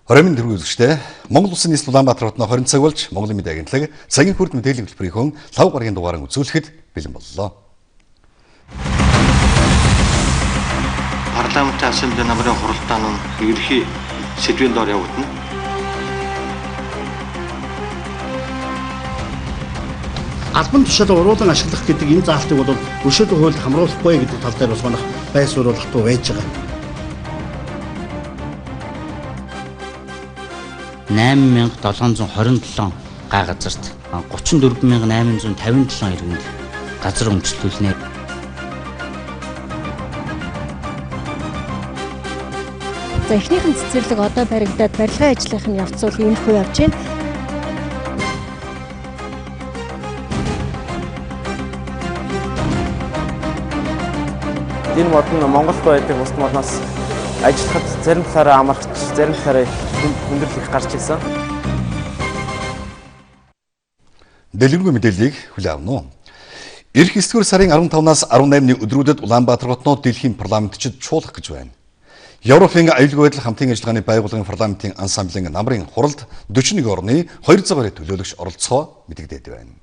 Хорин төргөө үзэгчдээ Монгол Улсын нийслэл Улаанбаатар хотно 20 цаг болж Монголын мэдээ агентлаг цагийн хүрд мэдээллийн хөтөлбөрийн лав гарагийн дугаарыг үзүүлэхэд бэлэн боллоо. Парламентын ассамблей намрын хуралдаан нь ерөнхий сэдвийн доор явагдана. Албан тушаалаа уруулан ашиглах гэдэг энэ заалтыг бол өршөөлөн хууль хамруулахгүй гэдэг тал дээр бас манайх байр суурь хатуу байж байгаа. 8727 га газарт 34857 иргэнд газар өмчлүүлнэ. За эхнийх нь цэцэрлэг одоо баригдаад барилгын ажлынх нь явц бол иймэрхүү явж байна. Энэ мод нь Монголд байдаг бус модноос ажиллахад зарим талаараа амарч, зарим талаараа хүндрэл их гарч ирсэн. Дэлгэрэнгүй мэдээллийг хүлээн авна уу? Ирэх 9-р сарын 15-наас 18-ны өдрүүдэд Улаанбаатар хотноо дэлхийн парламентчид чуулгах гэж байна. Европын аюулгүй байдал хамтын ажиллагааны байгууллагын парламентын ансамблын намрын хуралд 41 орны 200 гаруй төлөөлөгч оролцоо мэдэгдээд байна.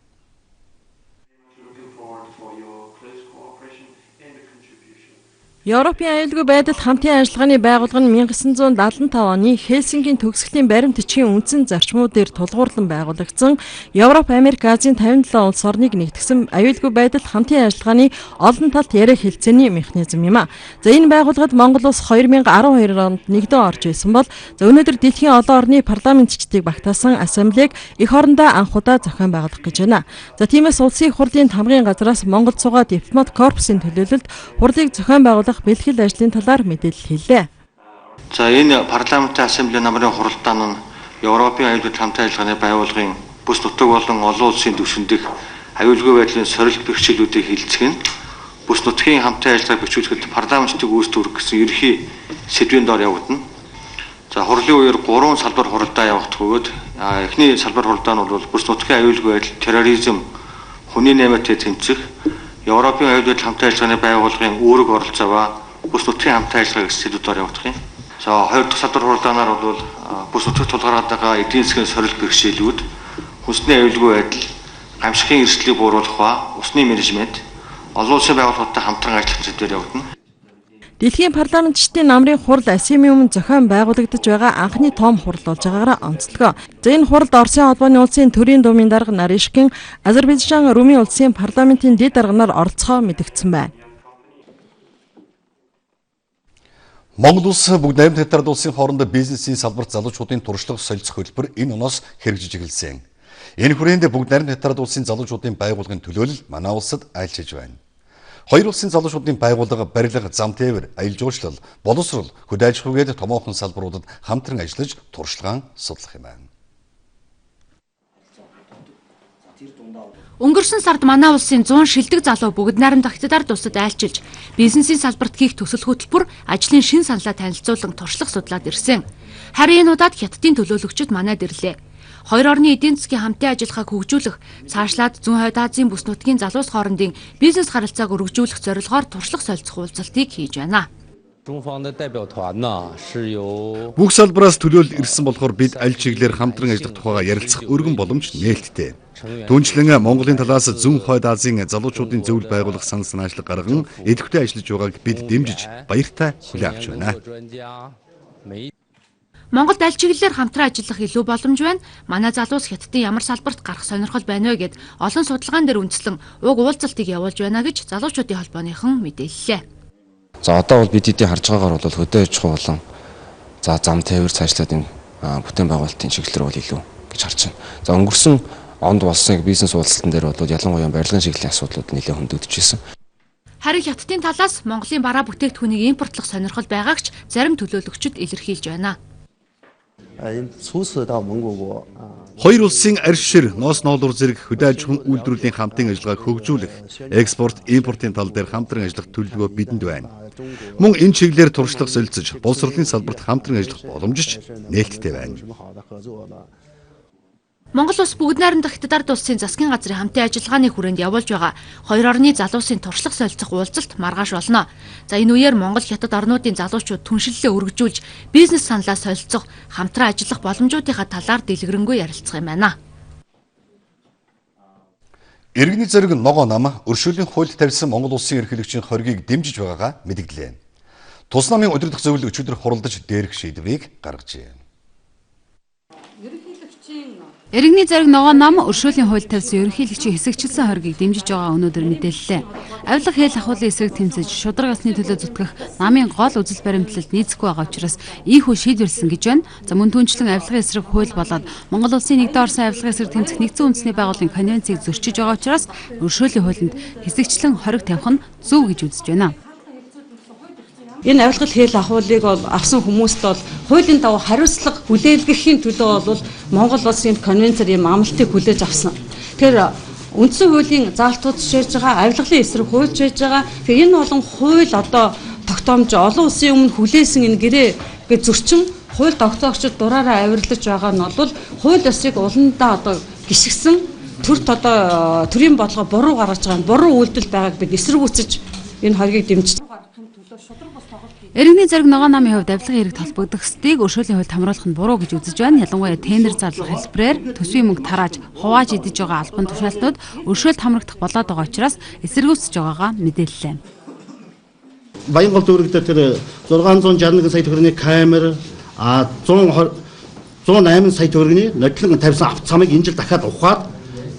Европын аюулгүй байдал хамтын ажиллагааны байгууллага нь 1975 оны Хельсинкийн төгсгөлийн баримт бичгийн үндсэн зарчмуудаар тулгуурлан байгуулагдсан Европ, Америк, Азийн 57 улс орныг нэгтгсэн аюулгүй байдал хамтын ажиллагааны олон талт яриа хэлцээний механизм юм а. За энэ байгууллагад Монгол улс 2012 онд нэгдэн орж исэн бол за өнөөдөр дэлхийн олон орны парламентчдыг багтаасан ассамблег эх орондоо анх удаа зохион байгуулах гэж байна. За тиймээс улсын их хурлын тамгын газраас Монгол цугаа дипломат корпусын төлөөлөлд хурлыг зохион байгуулах бэлтгэл ажлын талаар мэдээлэл хийлээ. За энэ парламентын ассамблей намрын хуралдаан нь Европын аюулгүй хамтын ажиллагааны байгууллагын бүс нутаг болон олон улсын түвшин дэх аюулгүй байдлын сорилт бэрхшээлүүдийг хилцэх нь бүс нутгийн хамтын ажиллагааг бичүүлэхэд парламентыг үүсдвэр гэсэн ерөнхий сэдвийн доор явагдана. За хурлын үеэр 3 салбар хуралдаа явагдах бөгөөд эхний салбар хуралдаа нь бол бүс нутгийн аюулгүй байдал, терроризм, хүний наймаатай тэмцэх, Европын аюулгүй хамтын ажиллагааны байгууллагын үүрэг оролцоо ба бүс нутгийн хамтын ажиллагаа гэсэн сэдвээр явагдах юм. За хоёр дахь салбар хуралдаанаар бол бүс нутагт тулгараад байгаа эдийн засгийн сорилт бэрхшээлүүд, хүнсний аюулгүй байдал, гамшигын эрсдлийг бууруулах ба усны менежмент, олон улсын байгууллагуудтай хамтран ажиллах сэдвээр явагдана. Дэлхийн парламентчдын намрын хурал АСИМ-ийн өмнө зохион байгуулагдаж байгаа анхны том хурал болж байгаагаараа онцлогоо. За энэ хуралд Оросын холбооны улсын төрийн думын дарга Наришкин, Азербайджан, Румын улсын парламентын дэд дарганаар оролцохоо мэдэгдсэн байна. Монгол улс бүгд 8 хятад улсын хоорондоо бизнесийн салбарт залуучуудын туршлага солилцох хөтөлбөр энэ оноос хэрэгжиж эхэлсэн. Энэ хүрээнд бүгд 8 хятад улсын залуучуудын байгууллагын төлөөлөл манай улсад айлчилж байна. Хоёр улсын залуучуудын байгууллага барилга, зам тээвэр, аялал жуулчлал, боловсрол, хөдөө аж ахуй гээд томоохон салбаруудад хамтран ажиллаж туршлагаан судлах юм байна. Өнгөрсөн сард манай улсын 100 шилдэг залуу бүгд найрамдах Хятад улсад айлчилж бизнесийн салбарт хийх төсөл хөтөлбөр ажлын шин саналаа танилцуулан туршлага судлаад ирсэн. Харин энэ удаад Хятадын төлөөлөгчид манайд ирлээ. Хоёр орны эдийн засгийн хамтын ажиллагааг хөгжүүлэх, цаашлаад Зүүн Хойд Азийн бүс нутгийн залуус хоорондын бизнес харилцааг өргөжүүлэх зорилгоор туршлага солилцох уулзалтыг хийж байна. Бүх салбараас төлөөлөл ирсэн болохоор бид аль чиглэлээр хамтран ажиллах тухайга ярилцах өргөн боломж нээлттэй. Түүнчлэн Монголын талаас Зүүн Хойд Азийн залуучуудын зөвлөл байгуулах санал санаачлаг гарган идэвхтэй ажиллаж байгааг бид дэмжиж баяртай хүлээн авч байна. Монголд аль чиглэлээр хамтран ажиллах илүү боломж байна. Манай залуус Хятадын ямар салбарт гарах сонирхол байна вэ гэд олон судалгаан дээр үндэслэн уг уулзалтыг явуулж байна гэж залуучуудын холбооныхон мэдээллээ. За одоо бол бид хэдий харж байгаагаар бол хөдөө аж ахуй болон за зам тээвэр цаашлаад энэ бүтээн байгуулалтын чиглэл рүү бол илүү гэж харж байна. За өнгөрсөн онд болсон бизнес уулзалтан дээр бол ялангуяа барилгын чиглэлийн асуудлууд нэлээд хөндөгдөж ирсэн. Харин Хятадын талаас Монголын бараа бүтээгдэхүүнийг импортлох сонирхол байгаагч зарим төлөөлөгчид илэрхийлж байна. Хоёр улсын арьс шир, ноос ноолуур зэрэг хөдөө аж ахуйн үйлдвэрлэлийн хамтын ажиллагааг хөгжүүлэх, экспорт, импортын тал дээр хамтран ажиллах төлөвлөгөө бидэнд байна. Мөн энэ чиглэлээр туршлага солилцож, боловсролын салбарт хамтран ажиллах боломж ч нээлттэй байна. Монгол улс бүгд найрамдах Хятад ард улсын засгийн газрын хамтын ажиллагааны хүрээнд явуулж байгаа хоёр орны залуусын туршлага солилцох уулзалт маргааш болно. За энэ үеэр Монгол Хятад орнуудын залуучууд түншлэлээ өргөжүүлж бизнес саналаа солилцох, хамтран ажиллах боломжуудынхаа талаар дэлгэрэнгүй ярилцах юм байна. Иргэний зэрэг ногоо нам өршөөлийн хуульд тавьсан Монгол улсын эрхлэгчийн хоргийг дэмжиж байгаагаа мэдгдлээ. Тус намын удирдах зөвлөл өчигдөр хуралдаж дээрх шийдвэрийг гаргажээ. Иргэний зэрэг ногоо нам өршөөлийн хуульд тавьсан ерөнхийлөгчийн хэсэгчилсэн хоргийг дэмжиж байгаа өнөөдөр мэдээллээ. Авилга хэл ахуулын эсрэг тэмцэж шударга ёсны төлөө зүтгэх намын гол үзэл баримтлалд нийцэхгүй байгаа учраас ийхүү шийдвэрлсэн гэж байна. За мөн түнчлэн авилгын эсрэг хууль болоод Монгол улсын нэгдэн орсон авилгын эсрэг тэмцэх нэгдсэн үндэсний байгууллагын конвенцийг зөрчиж байгаа учраас өршөөлийн хуулинд хэсэгчлэн хориг тавих нь зөв гэж үзэж байна. Энэ авилгал хэл ахуулыг бол авсан хүмүүст бол хуулийн дагуу хариуцлага хүлээлгэхийн төлөө бол Монгол улсын конвенцээр ийм амлалтыг хүлээж авсан. Тэгэхээр үндсэн хуулийн заалтууд жишээж байгаа, авилгалын эсрэг хууль жишээж байгаа. Тэгэхээр энэ болон хууль одоо тогтоомж олон улсын өмнө хүлээсэн энэ гэрээ гэж зөрчин хууль тогтоогчид дураараа авирлаж байгаа нь бол хууль ёсыг уландаа одоо гიშгсэн төрт одоо төрийн бодлого буруу гаргаж байгаа, буруу үйлдэл байгааг бид эсэргүүцэж энэ хоргийг дэмжиж. Иргэний зэрэг ногоо намын хувьд авилгын хэрэг толбогдох ёстыг өршөөлийн хуульд хамруулах нь буруу гэж үзэж байна. Ялангуяа тендер зарлах хэлбэрээр төсвийн мөнгө тарааж хувааж идэж байгаа албан тушаалтнууд өршөөлд хамрагдах болоод байгаа учраас эсэргүүцэж байгаагаа мэдээллээ. Баянгол дүүрэг дээр тэр 661 сая төгрөгийн камер, 108 сая төгрөгийн нодлон тавьсан авц самыг энэ жил дахиад ухаад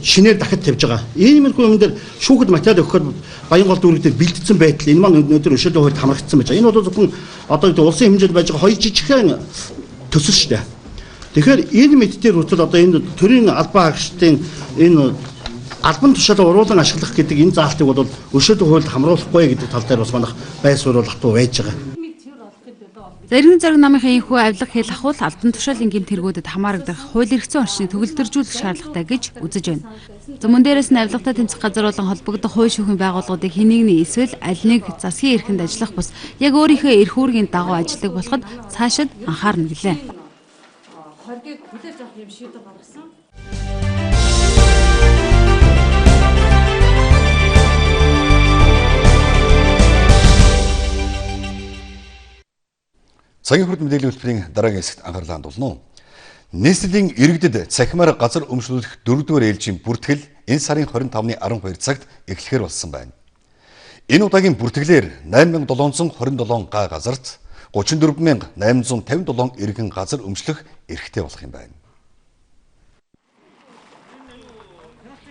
шинээр дахиад тавьж байгаа. Иймэрхүү юм дээр шүүхэд материал өгөхөөр Баянгол дүүрэг дээр бэлтгэсэн байдал энэ маань өнөөдөр өршөөлийн хуульд хамрагдсан байж байгаа. Энэ бол зөвхөн одоо гэдэг улсын хэмжээнд байж байгаа хоёр жижигхэн төсөл шүү дээ. Тэгэхээр энэ мэд дээр хүртэл одоо энэ төрийн албан хаагчдын энэ албан тушаалаа уруулан ашиглах гэдэг энэ заалтыг бол өршөөлийн хуульд хамруулахгүй гэдэг тал дээр бас манайх байр суурь хатуу байж байгаа. Иргэний зэрэг намынхаа энэхүү авилга хэл ахуул албан тушаалын гэмт хэрэгүүдэд хамаарагдах хууль эрх зүйн орчныг төгөлдржүүлэх шаардлагатай гэж үзэж байна. За мөн дээрээс нь авилгатай тэмцэх газар болон холбогдох хууль шүүхийн байгууллагуудыг хэн нэгний эсвэл аль нэг засгийн эрхэнд ажиллах бус яг өөрийнхөө эрх үүргийн дагуу ажилладаг болоход цаашид анхаарна гэлээ. Хоргийг хүлээж авах юм шийдвэр гаргасан. Цагийн хүрд мэдээллийн хөтөлбөрийн дараагийн хэсэгт анхаарлаа хандуулна уу? Нийслэлийн иргэдэд цахимаар газар өмчлүүлэх 4-р ээлжийн бүртгэл энэ сарын 25-ны 12 цагт эхлэхээр болсон байна. Энэ удаагийн бүртгэлээр 8727 га газарт 34857 иргэн газар өмчлөх эрхтэй болох юм байна.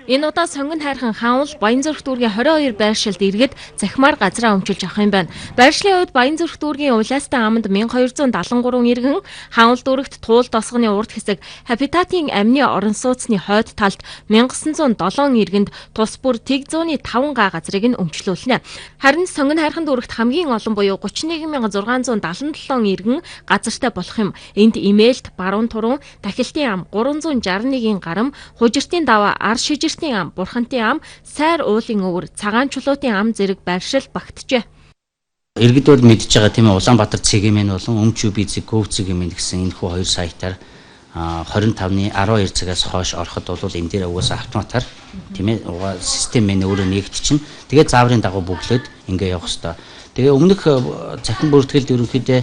Энэ удаа сонгон хайрхан хаанвал Баянзүрх дүүргийн 22 байршилд иргэд захимаар газраа өмчилж авах юм байна. Байршлын хувьд Баянзүрх дүүргийн Улаастай аманд 1273 иргэн, Хаанвал дүүрэгт Туул досгоны урд хэсэг, Хабитатын амны орон сууцны хойд талд 1907 иргэнд тус бүр тэг зууны 5 га газрыг нь өмчлүүлнэ. Харин сонгон хайрхан дүүрэгт хамгийн олон буюу 31677 иргэн газартай болох юм. Энд Имээлт, Баруун Турун, Тахилтын ам, 361 гарам, Хужиртын даваа, Ар шижиртийн ам, Бурхантын ам, Сайр уулын өвөр, Цагаан чулуутын ам зэрэг байршил багтжээ. Иргэд бол мэдж байгаа тийм ээ, Улаанбаатар цэгийн болон Өмч үби цэг, Гөв цэгийн гэсэн энэхүү хоёр сайтаар 25-ны 12 цагаас хойш ороход бол энэ дээр угаасаа автоматар тийм ээ систем мэн өөрөө нэгтчихнэ. Тэгээд зааврын дагуу бөглөөд ингээ явах хэвээр. Тэгээ өмнөх цахим бүртгэлд ерөнхийдөө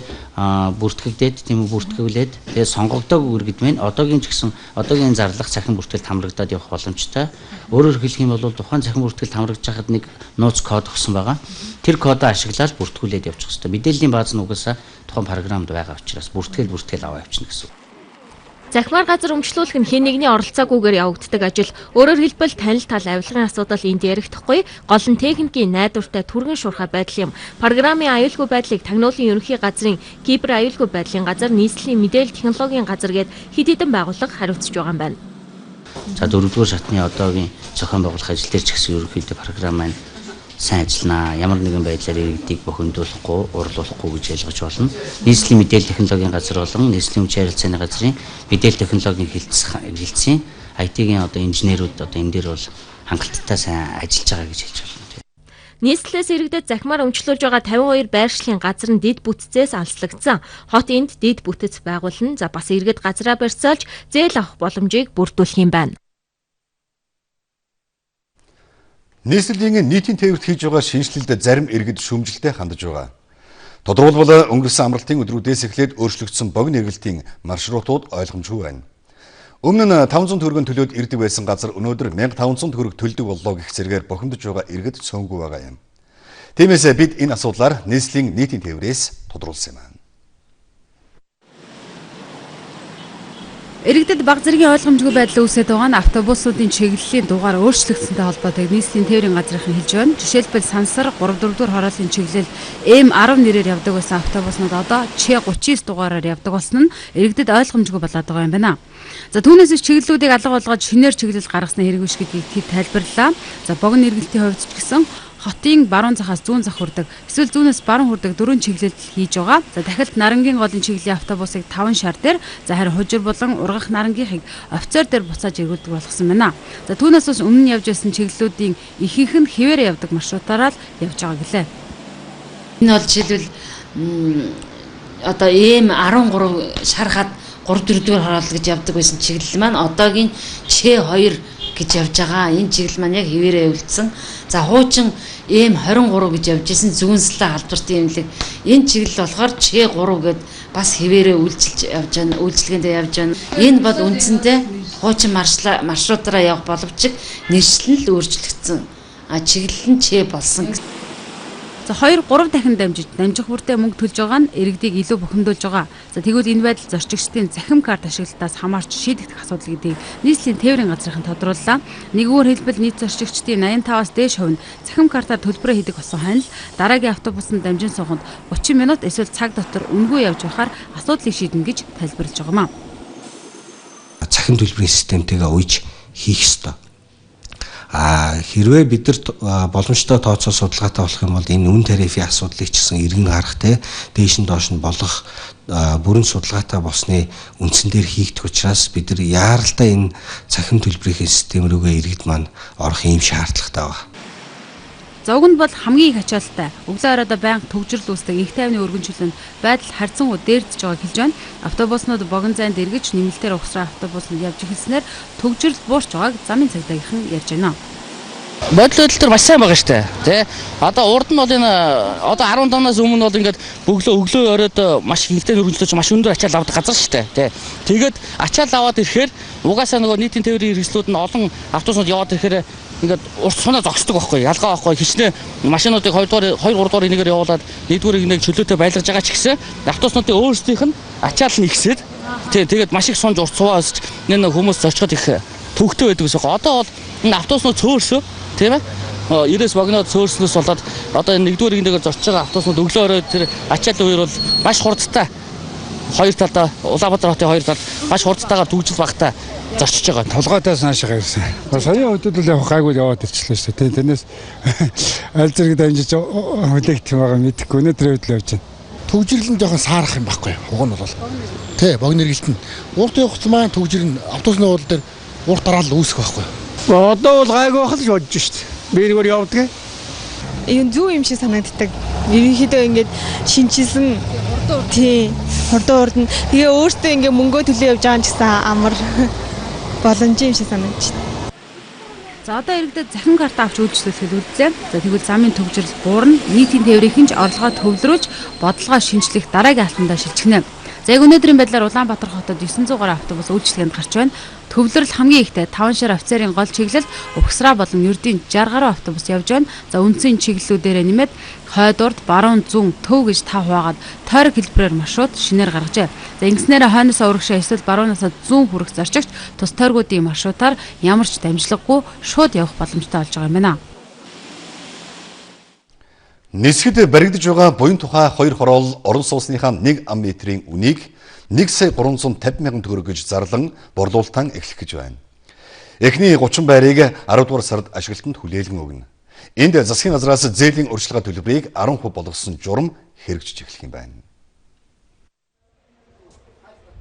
бүртгэгдээд тийм үү бүртгүүлээд тэгээ сонгогдоогүй иргэд мэн одоогийн ч гэсэн одоогийн зарлах цахим бүртгэлд хамрагдаад явах боломжтой. Өөрөөр хэлэх юм бол тухайн цахим бүртгэлд хамрагдаж байхад нэг нууц код өгсөн байгаа. Тэр кодоо ашиглаад бүртгүүлээд явчих хэвээр. Мэдээллийн бааз нь угаасаа тухайн програмд байгаа учраас бүртгэл аваа явчихна гэсэн үг. Захимаар газар өмчлүүлэх нь хэн нэгний оролцоогүйгээр явагддаг ажил. Өөрөөр хэлбэл танил тал авилгын асуудал энд ярихдахгүй, гол нь техникийн найдвартай түргэн шуурхай байдал юм. Програмын аюулгүй байдлыг тагнуулын ерөнхий газрын кибер аюулгүй байдлын газар, нийслэлийн мэдээлэл технологийн газар гээд хэд хэдэн байгууллага хариуцж байгаа юм байна. За дөрөвдүгээр шатны одоогийн зохион байгуулах ажил дээр ч гэсэн ерөнхийдөө програм маань сайн ажиллана. Ямар нэгэн байдлаар иргэдийг бохимдуулахгүй, урлуулахгүй гэж ялгаж болно. Нийслэлийн мэдээлэл технологийн газар болон нийслэлийн хүчин харилцааны газрын мэдээлэл технологийн хэлтсийн IT-ийн одоо инженерүүд одоо энэ дээр бол хангалттай сайн ажиллаж байгаа гэж хэлж байна. Нийслэлээс иргэдэд захимаар өмчлүүлж байгаа 52 байршлын газар нь дэд бүтцээс алслагдсан. Хот энд дэд бүтэц байгуулна. За бас иргэд газраа барьцаалж зээл авах боломжийг бүрдүүлэх юм байна. Нийслэлийн нийтийн тээврт хийж байгаа шинэчлэлд зарим иргэд шүүмжлэлтэй хандаж байгаа. Тодорхойлбол өнгөрсөн амралтын өдрүүдээс эхлээд өөрчлөгдсөн богино эргэлтийн маршрутууд ойлгомжгүй байна. Өмнө нь 500 төгрөгөөр төлөөд ирдэг байсан газар өнөөдөр 1500 төгрөг төлдөг боллоо гэх зэрэгээр бухимдаж байгаа иргэд цөөнгүй байгаа юм. Тиймээс бид энэ асуудлаар нийслэлийн нийтийн тээврээс тодруулсан юм. Иргэдэд баг зэргийн ойлгомжгүй байдал үүсээд байгаа нь автобусуудын чиглэлийн дугаар өөрчлөгдсөнтэй холбоотой нийслэлийн тээврийн газрынхан хэлж байна. Жишээлбэл Сансар 3 4 дугаар хорооллын чиглэл М10 нэрээр явдаг байсан автобуснууд одоо Ч39 дугаараар явдаг болсон нь иргэдэд ойлгомжгүй болоод байгаа юм байна. За түүнээс биш чиглэлүүдийг алга болгоод шинээр чиглэл гаргасны хэрэг биш гэдгийг тэд тайлбарлаа. За богино эргэлтийн хувьд ч гэсэн хотын баруун захаас зүүн зах хүрдэг эсвэл зүүнээс баруун хүрдэг дөрвөн чиглэлд хийж байгаа. За дахилт Нарангийн голын чиглэлийн автобусыг 5 шар дээр, за харин Хужир болон Ургах Нарангийнхыг офицер дээр буцааж эргүүлдэг болгосон байна. За түүнээс бас өмнө нь явж байсан чиглэлүүдийн ихэнх нь хэвээрээ явдаг маршрутаараа л явж байгаа гэлээ. Энэ бол жишээлбэл одоо М13 шархад 3 4 дугаар хороолол гэж явдаг байсан чиглэл маань одоогийн Ч2 гэж явж байгаа. Энэ чиглэл маань яг хэвээрээ явагдсан. За хуучин М23 гэж явж исэн зүүнслээ халдвартын эмнэлэг энэ чиглэл болохоор Ч3 гэд бас хэвээрээ үйлчилж явж байна. Үйлчилгээндээ явж байна. Энэ бол үндсэндээ хуучин маршрутаараа явах боловч нэршил нь л өөрчлөгдсөн. А чиглэл нь Ч болсон. За 2 3 дахин дамжиж дамжих бүртээ мөнгө төлж байгаа нь иргэдийг илүү бухимдуулж байгаа. За тэгвэл энэ байдал зорчигчдын захим карт ашиглалтаас хамаарч шийдэгдэх асуудал гэдгийг нийслэлийн тээврийн газрынхан тодрууллаа. Нэгүгээр хэлбэл нийт зорчигчдын 85-аас дээш хувь нь захим картаар төлбөрөө хийдэг болсон хойно л дараагийн автобусанд дамжин сууханд 30 минут эсвэл цаг дотор үнэгүй явж байхаар асуудлыг шийднэ гэж тайлбарлаж байгаа юм. Захим төлбөрийн системтэйгээ уйж хийх ёстой. Хэрвээ бид нар боломжтой тооцоо судалгаатай болох юм бол энэ үн тарифын асуудлыг ч гэсэн эргэн харах те дээш нь доош нь болгох бүрэн судалгаатай болсны үндсэн дээр хийгдэх учраас бид нар яаралтай энэ цахим төлбөрийн систем рүүгээ иргэд маань орох ийм шаардлагатай байна. За уг нь бол хамгийн их ачаалттай. Өглөө оройдоо байнга төгжрөл үүсдэг инх тайвны өргөн чөлөөнд байдал харьцангуй дээрдэж байгааг хэлж байна. Автобуснууд богино зайд эргэж нэмэлтээр угсраа автобуснууд явж эхэлснээр төгжрөл буурч байгааг замын цагдаагийнхан ярьж байна. Бодол хөдөл төр маш сайн байгаа штэ тий. Одоо урд нь бол энэ одоо 15-наас өмнө бол ингээд өглөө оройд маш хинэгтэй өргөнчлөж маш өндөр ачаал авдаг газар штэ тий. Тэгээд ачаал аваад ирэхээр угаасаа нөгөө нийтийн тээврийн хэрэгслүүд нь олон автобуснууд яваад ирэхээр ингээд урт сунаа зогсдог байхгүй ялгаа байхгүй хичнээн машинуудыг 2 дугаар 2 3 дугаар энэгээр явуулаад 1 дугаар энийг чөлөөтэй байлгаж байгаа ч гэсэн автобуснуудын өөрсдийнх нь ачаал нь ихсээд тий тэгээд маш их сунж урт суваа өсч энэ хүмүүс зочход их төвхтэй байдаг гэсэн. Одоо бол энэ автобуснууд цөөрсөө тийм 90-ээс богиноод цөөрснөөс болоод одоо энэ 1-р нэгдээр зорчиж байгаа автобуснууд өглөө орой тэр ачааллын үеэр бол маш хурдтай хоёр талдаа Улаанбаатар хотын хоёр талд маш хурдтайгаар түгжил багтаа зорчиж байгаа. Толгойтоос наашаа ирсэн. Саяын хувьд бол явах гайгүй яваад ирчихлээ шүү дээ. Тэрнээс аль зэрэг дамжиж хүлээгдэх байгаа мэдэхгүй. Өнөөдрийн үед л явж байна. Төгжрөл нь жоохон саарах юм байхгүй юу? Уг нь бол. Тий, богино эргэлт нь. Урт явах маань төгжрөл нь автобусны уул дээр урт дараал үүсэх байхгүй юу? Одоо бол гайгүй байх л бодож шүү дээ. Би нэгөр явдаг. Энэ зөв юм шиг санагддаг. Ерөнхийдөө ингээд шинжилсэн тий хурдан хурдан. Тэгээ өөртөө ингээд мөнгөө төлөө явж байгаа юм ч гэсэн амар боломж юм шиг санагдчих. За одоо иргэдэд захин карт авч үйлчлүүлэхэд үлдлээ. За тэгвэл замын төгжрөл буурна, нийтийн тээврийн ч орлогоо төвлөрүүлж бодлогоо шинжлэх дараагийн алхамдаа шилжихнэ. За яг өнөөдрийн байдлаар Улаанбаатар хотод 900 гаруй автобус үйлчилгээнд гарч байна. Төвлөрөл хамгийн ихтэй 5 шар офицерын гол чиглэлд Угсраа болон Ердийн 60 гаруй автобус явж байна. За үндсэн чиглэлүүдээрээ нэмээд хойд урд, баруун зүүн, төв гэж тав хуваагаад тойрог хэлбэрээр маршрут шинээр гаргажээ. За ингэснээрээ хойноос урагшаа эсвэл баруунаасаа зүүн хүрэх зорчигч тус тойргуудын маршрутаар ямар ч дамжлаггүй шууд явах боломжтой болж байгаа юм байна. Нисгэд баригдаж байгаа буян тухай хоёр хороол орон сууцныхаа 1 ам метрийн үнийг 1 сая 350 мянган төгрөг гэж зарлан борлуулалтаа эхлэх гэж байна. Эхний 30 байрыг 10 дугаар сард ашиглалтанд хүлээлгэн өгнө. Энд засгийн газраас зээлийн урьдчилгаа төлбөрийг 10% болгосон журам хэрэгжиж эхлэх юм байна.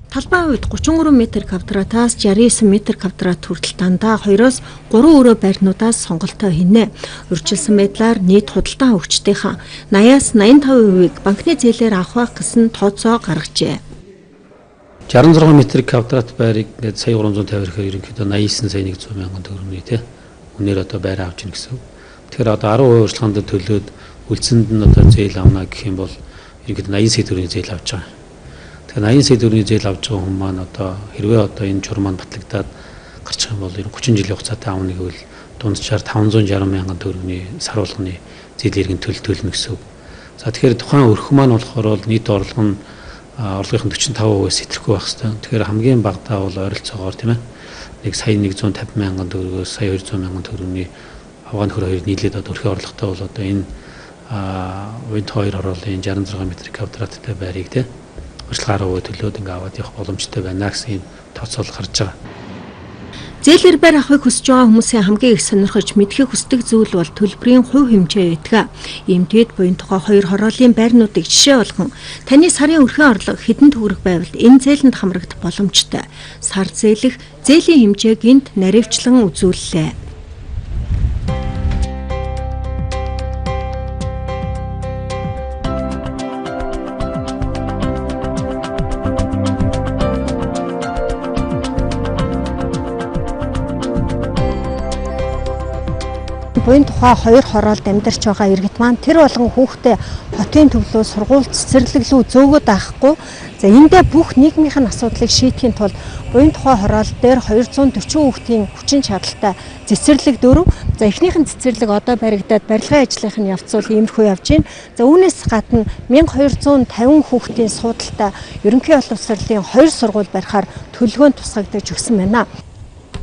Талбайн хувьд 33 м квадратаас 69 м квадрат хүртэл дандаа 2-оос 3 өрөө байрнуудаас сонголтоо хийнэ. Урьдчилсан байдлаар нийт худалдан авагчдынхаа 80-аас 85%-ийг банкны зээлээр авах байх гэсэн тооцоо гаргажээ. 66 м квадрат байрыг ингээд сая 350 ирэхээр ерөнхийдөө 89 сая 100 мянган төгрөгийн тий үнээр одоо байр авч ийн гэсэн. Тэгэхээр одоо 10% урьдчилгаанд төлөөд үлдсэнд нь одоо зээл авна гэх юм бол ерөнхийдөө 80 сая төгрөгийн зээл авч байгаа. Тэгэхээр 80 сая төгрөгийн зээл авч байгаа хүн маань одоо хэрвээ одоо энэ журам маань батлагдаад гарчих юм бол 30 жилийн хугацаатай авна гэвэл дунджаар 560 мянган төгрөгийн сар болгоны зээл иргэн төлөл төлнө гэсэн үг. За тэгэхээр тухайн өрх маань болохоор бол нийт орлого нь орлогын 45%-аас итэхгүй байх хэрэгтэй. Тэгэхээр хамгийн багадаа бол ойролцоогоор тийм ээ 1 сая 150 мянган төгрөгөөс сая 200 мянган төгрөгийн авгаан нөхөр хоёр нийлээд одоо өрхийн орлоготой бол одоо энэ уянт хоёр хорооллын 66 м квадраттай байрыг тийм урьдчилгаа 10% төлөөд ингээ аваад явах боломжтой байна гэсэн юм тооцоол гарч байгаа. Зээлээр байр авахыг хүсэж байгаа хүмүүсийн хамгийн их сонирхож мэдэхийг хүсдэг зүйл бол төлбөрийн хувь хэмжээ байдаг. Ийм тэгэд буян тухай хоёр хорооллын байрнуудыг жишээ болгон таны сарын өрхийн орлого хэдэн төгрөг байвал энэ зээлэнд хамрагдах боломжтой. Сар зээлэх зээлийн хэмжээг энд наривчлан үзүүллээ. Буян тухай хоёр хороолд амьдарч байгаа иргэд маань тэр болгон хүүхдээ хотын төв лүү сургууль цэцэрлэг лүү зөөгөөд авахгүй. За эндээ бүх нийгмийнх нь асуудлыг шийдэхин тулд буян тухай хороол дээр 240 хүүхдийн хүчин чадалтай цэцэрлэг 4. За эхнийх нь цэцэрлэг одоо баригдаад барилгын ажлынх нь явцуул иймэрхүү явж байна. За үүнээс гадна 1250 хүүхдийн суудалтай ерөнхий боловсролын 2 сургууль барихаар төлөвлөгөөнд тусгагдаж өгсөн байна.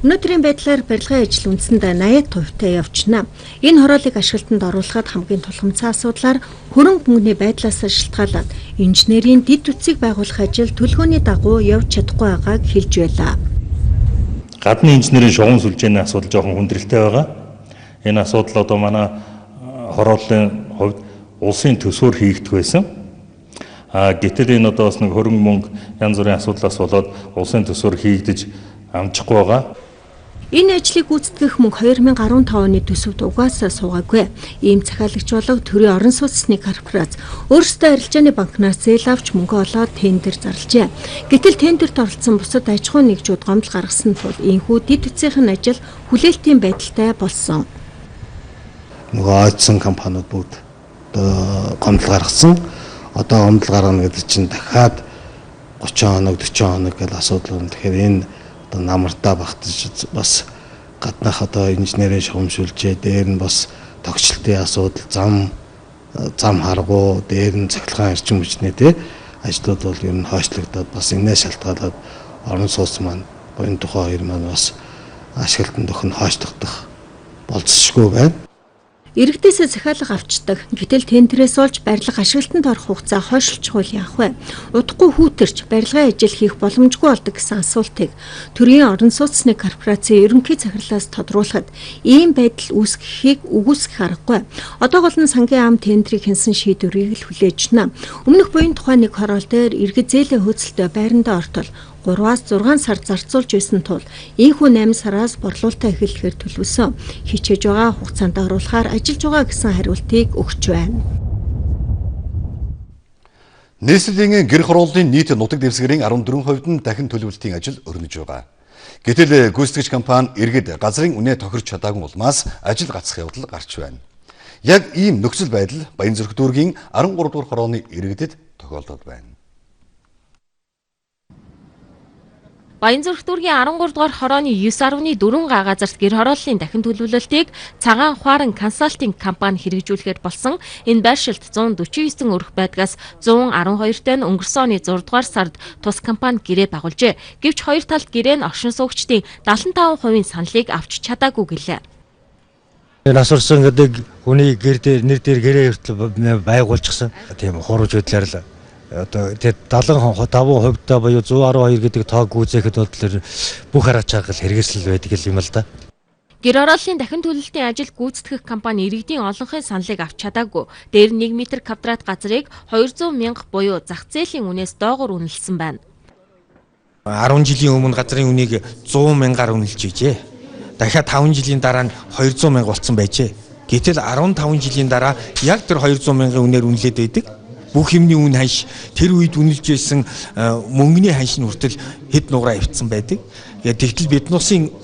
Өнөөдрийн байдлаар барилгын ажил үндсэндээ 80% явжна. Энэ хорооллыг ашиглалтанд оруулахад хамгийн тулгамдсан асуудлаар хөрөнгө мөнгөний байдлаас шалтгаалаад инженерийн дэд бүтцийг байгуулах ажил төлөвлөгөөний дагуу явж чадахгүй байгааг хэлж байлаа. Гадны инженерийн шугам сүлжээний асуудал жоохон хүндрэлтэй байгаа. Энэ асуудал одоо манай хорооллын хувьд улсын төсвөр хийгдэх байсан. Гэтэл энэ одоо бас нэг хөрөнгө мөнгө янз бүрийн асуудлаас болоод улсын төсвөр хийгдэж амжихгүй байгаа. Энэ ажлыг гүйцэтгэх мөнгө 2015 оны төсөвт угаасаа суугаагүй. Ийм захиалагч болог төрийн орон сууцны корпорац өөрсдөө арилжааны банкнаас зээл авч мөнгө олоод тендер зарлжээ. Гэтэл тендерт оролцсон бусад аж ахуйн нэгжүүд гомдол гаргасан тул ийнхүү дэд бүтцийнх нь ажил хүлээлтийн байдалтай болсон. Нөгөө ойдсон компаниуд бүгд одоо гомдол гаргасан. Одоо гомдол гаргана гэдэг чинь дахиад 30 хоног 40 хоног гэл асуудал байна. Тэгэхээр энэ одоо намартаа багтаж бас гаднах одоо инженерийн шугам сүлжээ дээр нь бас тогтчлтын асуудал зам харгуу дээр нь цахилгаан эрчим хүчний тий ажлууд бол ер нь хойшлогдоод бас энэс шалтгаалаад орон сууц маань буян тухай хоёр маань бас ашиглалтанд өгөх нь хойшлогдох болцсошгүй байна. Иргэдээсээ захиалга авчдаг. Гэтэл тендерээс болж барилга ашиглалтанд орох хугацаа хойшилчихвол яах вэ? Удахгүй хүүтэрч барилгын ажил хийх боломжгүй болдог гэсэн асуултыг төрийн орон сууцны корпорацийн ерөнхий захирлаас тодруулахад ийм байдал үүсгэхийг үгүйсгэх аргагүй. Одоо гол нь сангийн ам тендрийг хянсан шийдвэрийг л хүлээж байна. Өмнөх буян тухай нэг хороол дээр иргэд зээлийн хөөцөлтөй байрандаа ортол 3-аас 6 сар зарцуулж байсан тул ийнхүү 8 сараас борлуулалтаа эхлэхээр төлөвлөсөн. Хичээж байгаа хугацаанд оруулахаар ажиллаж байгаа гэсэн хариултыг өгч байна. Нийслэлийн гэр хорооллын нийт нутаг дэвсгэрийн 14% нь дахин төлөвлөлтийн ажил өрнөж байгаа. Гэтэл гүйцэтгэгч компани иргэд газрын үнэ тохирч чадаагүй улмаас ажил гацах явдал гарч байна. Яг ийм нөхцөл байдал Баянзүрх дүүргийн 13 дугаар хорооны иргэдэд тохиолдоод байна. Баянзүрх дүүргийн 13 дугаар хорооны 9.4 га газарт гэр хорооллын дахин төлөвлөлтийг Цагаан Хуаран консалтинг компани хэрэгжүүлэхээр болсон. Энэ байршилд 149 өрх байдгаас 112-т нь өнгөрсөн оны 6 дугаар сард тус компани гэрээ байгуулжээ. Гэвч хоёр талд гэрээ нь оршин суугчдын 75% саналыг авч чадаагүй гэлээ. Нас орсон гэдэг хүний гэр дээр нэр дээр гэрээ хүртэл байгуулчихсан. Тийм хурууч байдлаар л одоо тэр 75% та буюу 112 гэдэг тоог гүйцээхэд бол бүх арга чаргал хэрэгсэл байдаг юм л да. Гэр хорооллын дахин төлөлтийн ажил гүйцэтгэх компани иргэдийн олонхын саналыг авч чадаагүй. Дээр нь 1 м квадрат газрыг 200 мянга буюу зах зээлийн үнээс доогуур үнэлсэн байна. 10 жилийн өмнө газрын үнийг 100 мянгаар үнэлж ижээ. Дахиад 5 жилийн дараа нь 200 мянга болсон байжээ. Гэтэл 15 жилийн дараа яг тэр 200 мянган үнээр үнэлээд байдаг. Бүх юмны үн ханш тэр үед үнэлж байсан мөнгөний ханш нь хүртэл хэд нугараа ивцсэн байдаг. Тэгтэл бид нусын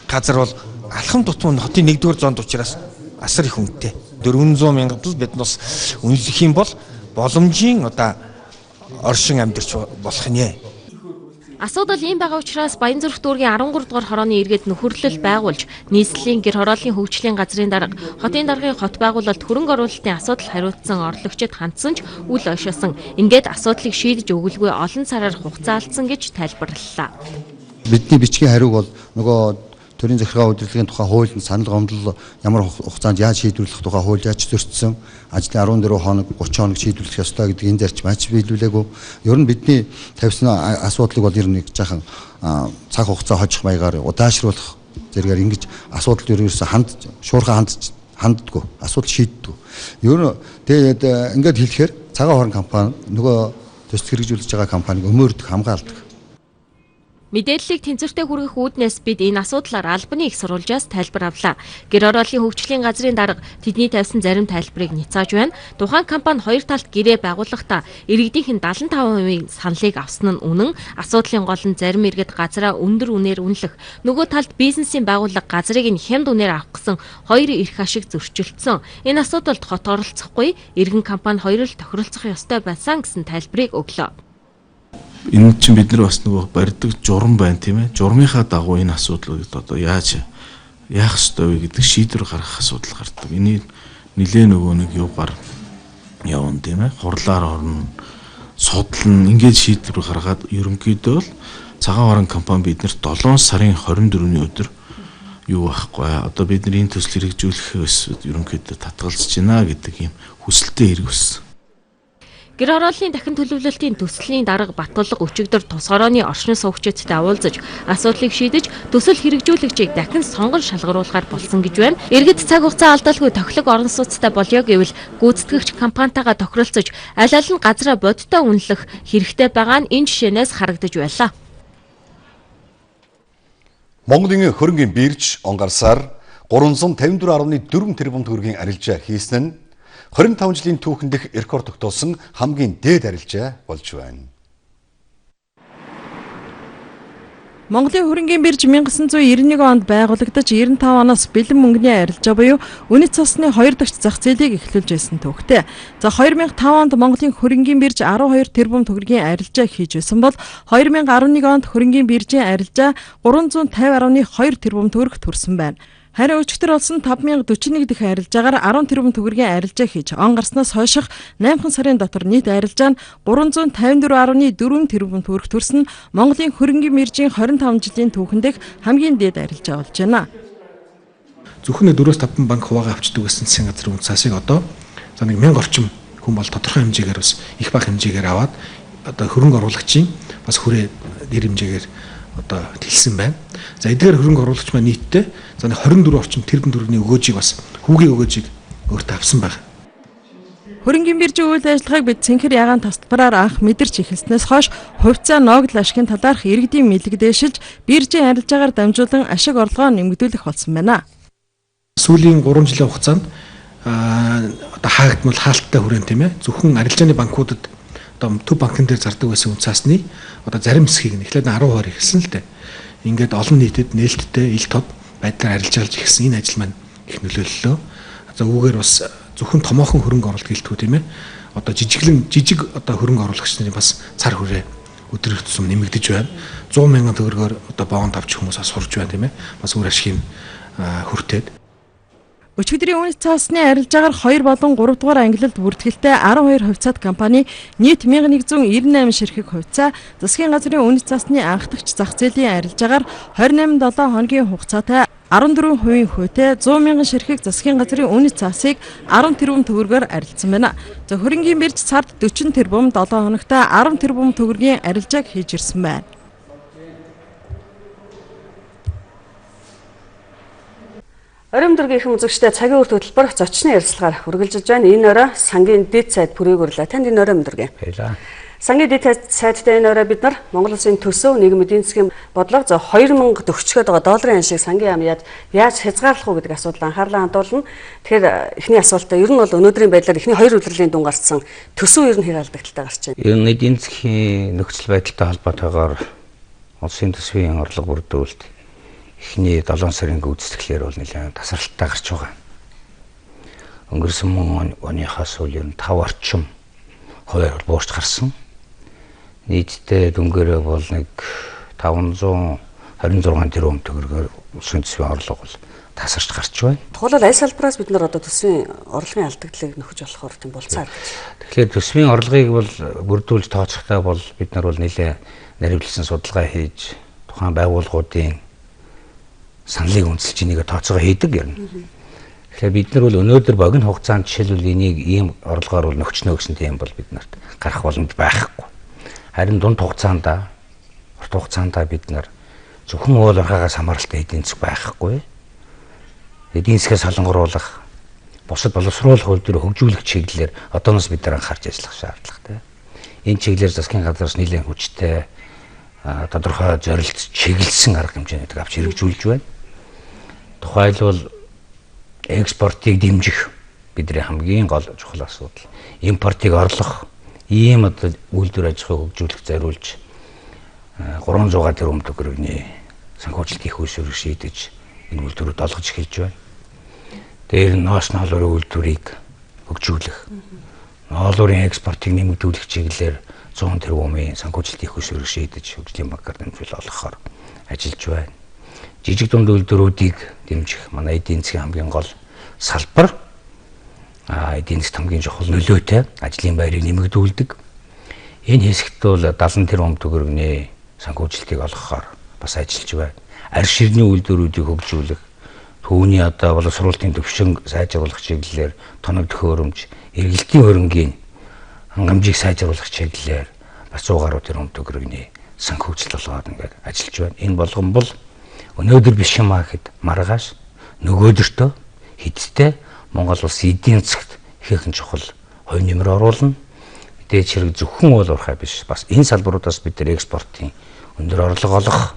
газар бол алхам тутмын хотын 1-р зоонд учраас асар их үнэтэй. 400 мянгад л бид нус үнэлэх юм бол боломжийн одоо оршин амьдарч болох нэ. Асуудал ийм байгаа учраас Баянзүрх дүүргийн 13 дугаар хорооны иргэд нөхөрлөл байгуулж, нийслэлийн гэр хорооллын хөгжлийн газрын дарга, хотын даргын хот байгуулалт хөрөнгө оруулалтын асуудал хариуцсан орлогчид хандсан ч үл ойшоосон. Ингээд асуудлыг шийдэж өгөлгүй олон сараар хугацаа алдсан гэж тайлбарлалаа. Бидний бичгийн хариуг бол нөгөө төрийн захиргаа удирдлагын тухай хуулинд санал гомдол ямар хугацаанд яаж шийдвэрлэх тухай хууль яаж зөрчсөн, ажлын 14 хоног 30 хоног шийдвэрлэх ёстой гэдэг энэ зарчим ач биелүүлээгүй. Ер нь бидний тавьсан асуудлыг бол ер нь нэг жаахан цаг хугацаа хожих маягаар удаашруулах зэрэгээр ингэж асуудал ерөөсөө шуурхай ханддаггүй, асуудал шийддэггүй. Ер нь тэгээд ингээд хэлэхээр цагаан хорон компани нөгөө төсөл хэрэгжүүлж байгаа компаниг өмөөрдөг, хамгаалдаг. Мэдээллийг тэнцвэртэй хүргэх үүднээс бид энэ асуудлаар албаны их сурвалжаас тайлбар авлаа. Гэр хорооллын хөгжлийн газрын дарга тэдний тавьсан зарим тайлбарыг няцааж байна. Тухайн компани хоёр талд гэрээ байгуулахдаа иргэдийнх нь 75% саналыг авсан нь үнэн. Асуудлын гол нь зарим иргэд газраа өндөр үнээр үнэлэх, нөгөө талд бизнесийн байгууллага газрыг нь хямд үнээр авах гэсэн хоёр эрх ашиг зөрчилдсөн. Энэ асуудалд хот оролцохгүй, иргэн компани хоёр л тохиролцох ёстой байсан гэсэн тайлбарыг өглөө. Энэ чинь бид нар бас нөгөө барьдаг журам байна тийм ээ. Журмынхаа дагуу энэ асуудлыг одоо яаж яах ёстой вэ гэдэг шийдвэр гаргах асуудал гардаг. Энийг нилээ нөгөө нэг юугаар явна тийм ээ. Хурлаар орно, судлана, ингээд шийдвэр гаргаад ерөнхийдөө бол цагаан орон компани бид нарт 7 сарын 24-ний өдөр юу байхгүй. Одоо бид нар энэ төсөл хэрэгжүүлэхээс ерөнхийдөө татгалзаж байна гэдэг ийм хүсэлтэд иргэсэн. Гэр хорооллын дахин төлөвлөлтийн төслийн дарга Батулга өчигдөр тус хорооны оршин суугчидтай уулзаж асуудлыг шийдэж төсөл хэрэгжүүлэгчийг дахин сонгон шалгаруулахар болсон гэж байна. Иргэд цаг хугацаа алдалгүй тохилог орон сууцтай болёо гэвэл гүйцэтгэгч компанитайгаа тохиролцож аль аль нь газраа бодиттой үнэлэх хэрэгтэй байгаа нь энэ жишээнээс харагдаж байлаа. Монголын хөрөнгийн бирж он гарсаар 354.4 тэрбум төгрөгийн арилжаа хийсэн нь 25 жилийн түүхэн дэх рекорд тогтоосон хамгийн дээд арилжаа болж байна. Монголын хөрөнгийн бирж 1991 онд байгуулагдаж 95 оноос бэлэн мөнгөний арилжаа буюу үнэт цасны хоёр дахь зах зээлийг эхлүүлж байсан түүхтэй. За 2005 онд Монголын хөрөнгийн бирж 12 тэрбум төгрөгийн арилжаа хийж байсан бол 2011 онд хөрөнгийн биржийн арилжаа 350.2 тэрбум төгрөг төрсөн байна. Харин өчигдөр болсон 5041 дэх арилжаагаар 10 тэрбум төгрөгийн арилжаа хийж он гарснаас хойших 8 сарын дотор нийт арилжаа нь 354.4 тэрбум төгрөг төрсөн Монголын хөрөнгийн биржийн 25 жилийн түүхэн дэх хамгийн дээд арилжаа болж байна. Зөвхөн 4-5 банк хуваагаа авчдаг гэсэн засгийн газрын үнэ цаасыг одоо за нэг 1000 орчим хүн бол тодорхой хэмжээгээр бас их бага хэмжээгээр аваад одоо хөрөнгө оруулагчийн бас хүрээ нэр хэмжээгээр одоо тэлсэн байна. За эдгээр хөрөнгө оруулагч маань нийтдээ за 24 орчим тэрбум төгрөгийн өгөөжийг бас хүүгийн өгөөжийг өөртөө авсан байна. Хөрөнгийн биржийн үйл ажиллагааг бид цэнхэр ягаан тасалбараар анх мэдэрч эхэлснээс хойш хувьцаа ноогдол ашигын талаарх иргэдийн мэдлэг дээшилж биржийн арилжаагаар дамжуулан ашиг орлогоо нэмэгдүүлэх болсон байна. Сүүлийн 3 жилийн хугацаанд одоо хаагдмал хаалттай хүрэн тийм ээ. Зөвхөн арилжааны банкудад одоо төв банкн дээр зардаг байсан үнэ цаасны одоо зарим хэсгийг нь эхлээд 10% эхэлсэн л дээ. Ингээд олон нийтэд нээлттэй ил тод байдлаар арилжаалж эхэлсэн энэ ажил маань их нөлөөллөө. За үүгээр бас зөвхөн томоохон хөрөнгө оруулалт гэлтгүү тийм ээ. Одоо жижиг одоо хөрөнгө оруулагч нарын бас цар хүрээ өдөр тутам нэмэгдэж байна. 100 мянган төгрөгөөр одоо бонд авч хүмүүс бас сурж байна тийм ээ. Бас үр ашигыг хүртээд. Өчигдрийн үнэт цаасны арилжаагаар 2 болон 3 дугаар ангилалд бүртгэлтэй 12 хувьцаат компани нийт 1198 ширхэг хувьцаа засгийн газрын үнэт цаасны анхдагч зах зээлийн арилжаагаар 28-7 хоногийн хугацаатай 14% хүйтэй 100 мянган ширхэг засгийн газрын үнэт цаасыг 10 тэрбум төгрөгөөр арилжсан байна. За хөрөнгийн бирж сард 40 тэрбум 7 хоногт 10 тэрбум төгрөгийн арилжааг хийж ирсэн байна. Оройн дөргийн их үзэгчтэй цагийн үрт хөтөлбөр зочны ярилцлагаар үргэлжилж байна. Энэ орой сангийн дэд сайд Пүрээг урлаа. Танд энэ орой өндөргөө. Баярлалаа. Сангийн дэд сайдтай энэ орой бид нар Монгол Улсын төсөв нийгэм эдийн засгийн бодлого за 2040 гээд байгаа долларын ханшийг сангийн яам яаж хязгаарлах уу гэдэг асуудал анхаарлаа хандуулна. Тэгэхээр эхний асуултаа ер нь бол өнөөдрийн байдлаар эхний хоёр улирлын дүн гарцсан төсөв ер нь хэр алдагдaltaй гарч байна? Ер нь эдийн засгийн нөхцөл байдалтай холбоотойгоор улсын төсвийн орлого бүрдүүлэлт эхний 7 сарын гүйцэтгэлээр бол нэлээд тасралттай гарч байгаа. Өнгөрсөн оныхоос үл ер нь 5 орчим хувиар буурч гарсан. Нийтдээ дүнгээрээ бол нэг 526 тэрбум төгрөгөөр улсын төсвийн орлого бол тасарч гарч байна. Тухайлбал аль салбараас бид нар одоо төсвийн орлогын алдагдлыг нөхөж болохоор тийм болцоо харагдаж байна. Тэгэхээр төсвийн орлогыг бол бүрдүүлж тооцохдоо бол бид нар бол нэлээд наривчлсан судалгаа хийж тухайн байгууллагуудын саналыг үндэслэж энийг тооцоогоо хийдэг юм. Тэгэхээр бид нар бол өнөөдөр богино хугацаанд жишээлбэл энийг ийм орлогоор бол нөхчнө гэсэн тийм бол бид нарт гарах боломж байхгүй. Харин дунд хугацаанд, урт хугацаанд бид нар зөвхөн уул уурхаагаас хамааралтай эдийн засаг байхгүй. Эдийн засгаа солонгоруулах, бусад боловсруулах үйлдвэр хөгжүүлэх чиглэлээр одооноос бид нар анхаарч ажиллах шаардлагатай. Энэ чиглэлээр засгийн газраас нэлээд хүчтэй тодорхой зорилт чиглэсэн арга хэмжээнүүдийг авч хэрэгжүүлж байна. Тухайлбал экспортыг дэмжих бидний хамгийн гол чухал асуудал. Импортыг орлох ийм одоо үйлдвэр аж ахуйг хөгжүүлэх зориулж 300 тэрбум төгрөгийн санхүүжилт их үйлсвэрийг шийдэж энэ үйлдвэрүүд олгож эхэлж байна. Дээр нь ноос ноолуурын үйлдвэрийг хөгжүүлэх, ноолуурын экспортыг нэмэгдүүлэх чиглэлээр 100 тэрбумын санхүүжилт их үйлсвэрийг шийдэж хөгжлийн банкар дэмжлэг олгохоор ажиллаж байна. Жижиг дунд үйлдвэрүүдийг дэмжих манай эдийн засгийн хамгийн гол салбар. Эдийн засгт хамгийн чухал нөлөөтэй ажлын байрыг нэмэгдүүлдэг. Энэ хэсэгт бол 70 тэрбум төгрөгийн санхүүжилтийг олгохоор бас ажиллаж байна. Арь ширний үйлдвэрүүдийг хөгжүүлэх, түүний одоо боловсруулалтын түвшин сайжруулах чиглэлээр тоног төхөөрөмж, эргэлтийн хөрөнгийн хангамжийг сайжруулах чиглэлээр бас 100 гаруй тэрбум төгрөгийн санхүүжилт олгоод ингээд ажиллаж байна. Энэ болгон бол өнөөдөр биш юм аа гэхэд маргааш нөгөөдөртөө хэдтэй Монгол улс эдийн засагт ихээхэн чухал хувь нэмэр оруулна. Мэдээж хэрэг зөвхөн уул уурхай биш. Бас энэ салбаруудаас бид нар экспортын өндөр орлого олох,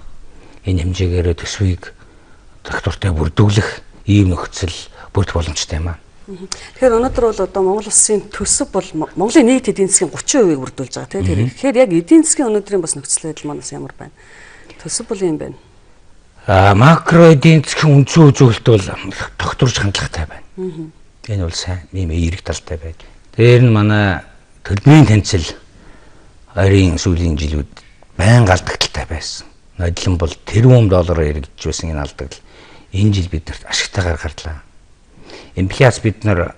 энэ хэмжээгээр төсвийг тогтвортой бүрдүүлэх ийм нөхцөл бүрдэх боломжтой юм аа. Тэгэхээр өнөөдөр бол одоо Монгол улсын төсөв бол Монголын нийт эдийн засгийн 30%-ийг бүрдүүлж байгаа тийм. Тэгэхээр яг эдийн засгийн өнөөдрийн бас нөхцөл байдал манаас ямар байна? Төсөв бол юм байна. Макро эдийн засгийн үндсэн үзүүлэлт бол тогтворч хандлагатай байна. Энэ бол сайн ийм эерэг талтай байд. Дээр нь манай төлбөрийн тэнцэл ойрын сүүлийн жилүүд байнга алдагдaltaй байсан. Нодлон бол тэрбум доллараар эргэж байсан энэ алдагдал энэ жил бид нарт ашигтайгаар гарлаа. Инфляц бид нар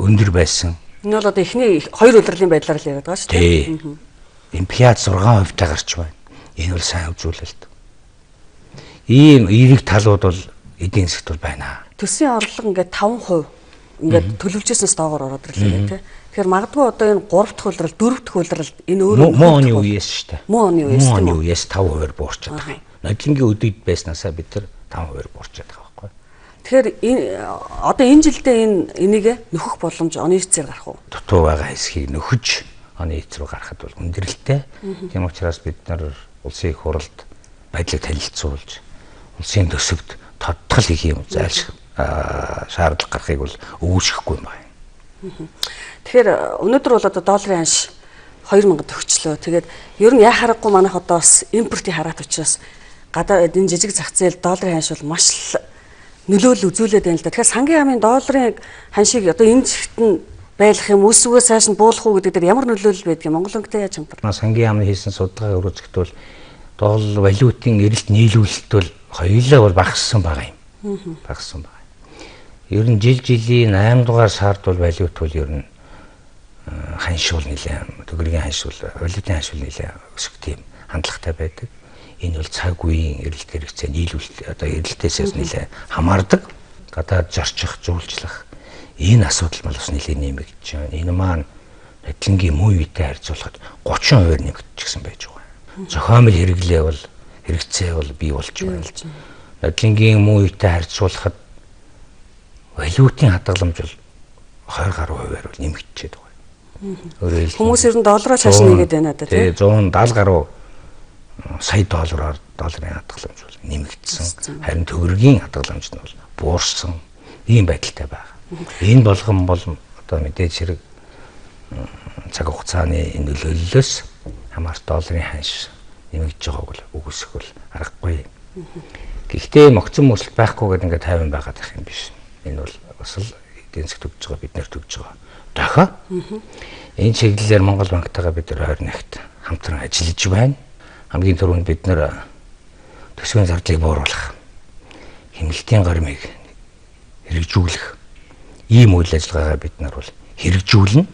өндөр байсан. Энэ бол одоо эхний хоёр улирлын байдлаар л яриад байгаа шүү дээ. Инфляц 6% та гарч байна. Энэ бол сайн үзүүлэлт. Ийм эерэг талууд бол эдийн засагт бол байна. Төсвийн орлого ингээд 5% ингээд төлөвлөжсөнөөс доогоор ороод ирлээ тий. Тэгэхээр магадгүй одоо энэ 3 дахь улирал, 4 дахь улирал энэ өөрөө муу оны үеэс шүү дээ. Муу оны үеэс тийм үү? Муу оны үеэс 5% буурчаад байгаа юм. Нодлонгийн өдөд байснаасаа бид тэр 5% буурчаад байгаа байхгүй. Тэгэхээр энэ одоо энэ жилдээ энийг нөхөх боломж оны эцээр гарах уу? Дутуу байгаа хэсгийг нөхөж оны эц рүү гарахад бол хүндрэлтэй. Тийм учраас бид нар улсын их хурлд байдлыг танилцуулж улсын төсөвт тодтгол хийх юм зайлшгүй шаардлага гарахыг бол өгүүлшихгүй юм байна. Тэгэхээр өнөөдөр бол одоо долларын ханш 2000 төгчлөө. Тэгээд ер нь яа харахгүй манайх одоо бас импортын хараат учраас гадаа энэ жижиг зах зээл долларын ханш бол маш нөлөөлөл үзүүлээд байна л да. Тэгэхээр сангийн яамын долларын ханшийг одоо энэ чигт нь байлгах юм үсвэгээ цааш нь буулгах уу гэдэг дээр ямар нөлөөлөл байдгийг Монгол банктай яаж хамтар? Сангийн яамны хийсэн судалгааг өргөцгт бол доллар валютын эрэлт нийлүүлэлт бол хоёулаа бол багассан байгаа юм. Багассан байгаа. Ер нь жил жилийн 8 дугаар сард бол валют бол ер нь ханш бол нэлээд төгрөгийн ханш бол валютын ханш бол нэлээд өсөх тийм хандлагатай байдаг. Энэ бол цаг үеийн эрэлт хэрэгцээ нийлүүлэлт одоо эрэлтээсээс нэлээд хамаардаг. Гадаад зорчих, зүүлжлэх энэ асуудал бол бас нэлээд нэмэгдэж байна. Энэ маань нодлонгийн муу үетэй харьцуулахад 30% нэмэгдчихсэн байж байгаа. Зохиомл хэрэглээ бол хэрэгцээ бол бий болж байна. Нодлонгийн муу үетэй харьцуулахад валютын хадгаламж бол 20 гаруй хувиар бол нэмэгдчихэд байгаа. Өөрөөр хэлбэл хүмүүс ер нь доллараар цааш нэгээд байна да тий. 170 гаруй сая доллараар долларын хадгаламж бол нэмэгдсэн. Харин төгрөгийн хадгаламж нь бол буурсан ийм байдалтай байна. Энэ болгон бол одоо мэдээж хэрэг цаг хугацааны нөлөөллөөс хамаарч долларын ханш нэмэгдэж байгааг бол үгүйсэх бол аргагүй. Гэхдээ могцон мөсөлт байхгүй гэдэг ингээд тайван байгаад байх юм биш. Энэ бол бас л эдийн засаг төгжж байгаа, бид нэр төгжж байгаа. Дахиа. Энэ чиглэлээр Монгол банктайгаа бид нар ойр нэгт хамтран ажиллаж байна. Хамгийн түрүүнд бид нар төсвийн зардлыг бууруулах, хэмнэлтийн гармыг хэрэгжүүлэх ийм үйл ажиллагаагаа бид нар бол хэрэгжүүлнэ.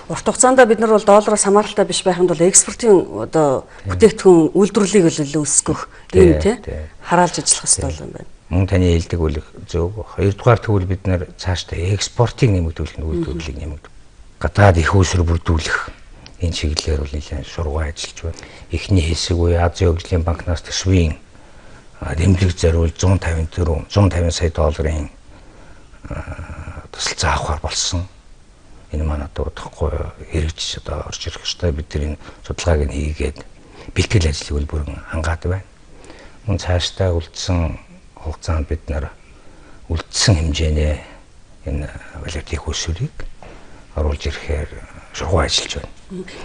Урт хугацаанд бид нар бол доллароос хамааралтай биш байхын тулд экспортын одоо бүтээгдэхүүн үйлдвэрлэлийг л өсгөх юм тий хараалж ажиллах хэрэгтэй юм байна. Мөн таны хэлдэг үйл зөв. Хоёрдугаар тэгвэл бид нар цаашдаа экспортыг нэмэгдүүлэх нь үйлдвэрлэлийг нэмэгдүүлэх. Гадаад их усрыг бүрдүүлэх энэ чиглэлээр бол нэлээд шургуу ажиллаж байна. Эхний хэсэг буюу Азийн хөгжлийн банкнаас төсвийн дэмжлэг зориулж 154 150 сая долларын тусалцаа авахар болсон. Энэ маань одоо удахгүй хэрэгжиж одоо орж ирэх ёстой. Бид нар энэ судалгааг нь хийгээд бэлтгэл ажлыг бол бүрэн хангаад байна. Мөн цаашдаа үлдсэн хугацаанд бид нар үлдсэн хэмжээний энэ валютын их усүрийг оруулж ирэхээр шургуу ажиллаж байна.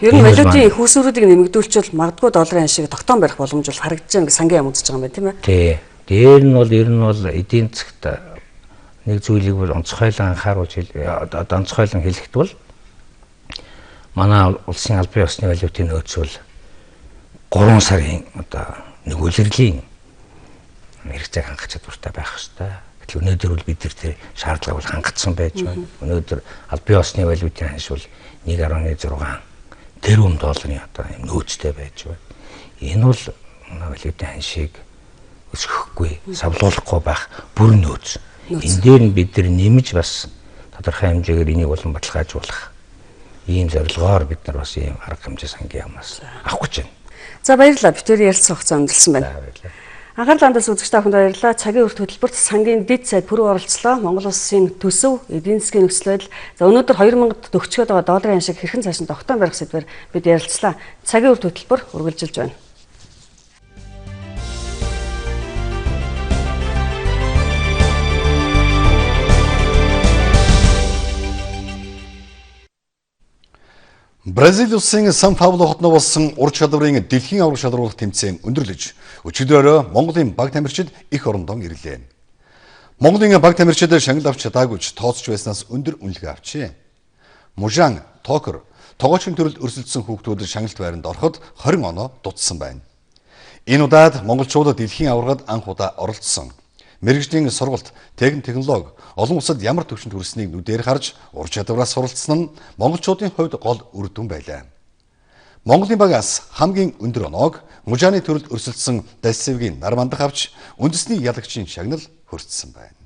Ер нь валютын их усүрүүдийг нэмэгдүүлчихвэл магадгүй долларын ашиг тогтоон барих боломж бол харагдаж байгаа гэж сангийн яам үзэж байгаа юм байна тийм ээ. Тий. Дээр нь бол ер нь бол эдийн засагт нэг зүйлийг бол онцгойлон анхааруулж одоо онцгойлон хэлэхэд бол манай улсын албан ёсны валютын нөөц бол 3 сарын одоо нөгөөлрлийн хэрэгцээг хангах чадвартай байх ёстой. Гэтэл өнөөдөр бол бид нар тэр шаардлагыг бол хангацсан байж байна. Өнөөдөр албан ёсны валютын ханш бол 1.6 тэрбум долларын одоо юм нөөцтэй байж байна. Энэ бол манай валютын ханшийг өсгөхгүй, савлуулахгүй байх бүрэн нөөц. Энэ дээр нь бид нар нэмж бас тодорхой хэмжээгээр энийг улам баталгаажуулах ийм зорилгоор бид нар бас ийм арга хэмжээ сангийн яамаас авах гэж байна. За баярлалаа. Бид хоёр ярилцах хугацаа өндөрлсөн байна. Анхаарал хандуулсан үзэгч та бүхэнд баярлалаа. Цагийн үрт хөтөлбөрт сангийн дэд сайд пүрэв оролцлоо. Монгол улсын төсөв, эдийн засгийн нөхцөл байдал. За өнөөдөр 2000-д төгсгöd байгаа долларын ашиг хэрхэн цааш нь тогтоон барих сэдвээр бид ярилцлаа. Цагийн үрт хөтөлбөр үргэлжилж байна. Бразил улсын Сан Пауло хотноо болсон ур чадварын дэлхийн аварга шалруулах тэмцээн өндөрлөж, өчигдөр Монголын баг тамирчид их орондоо ирлээ. Монголын баг тамирчид шагнал авч чадаагүй ч тооцож байснаас өндөр үнэлгээ авчээ. Мужан, Токер, тогоочин төрөлд өрсөлдсөн хүүхдүүд шагналт байранд ороход 20 оноо дутсан байна. Энэ удаад монголчууд дэлхийн аваргад анх удаа оролцсон. Мэргэжлийн сургалт, технологи олон улсад ямар түвшинд хүрснийг нүдээр харж ур чадвараас суралцсан нь монголчуудын хувьд гол үр дүн байлаа. Монголын багаас хамгийн өндөр оноог Мужаны төрөлд өрсөлдсөн Дасивгийн нар мандах авч үндэсний ялагчийн шагнал хүртсэн байна.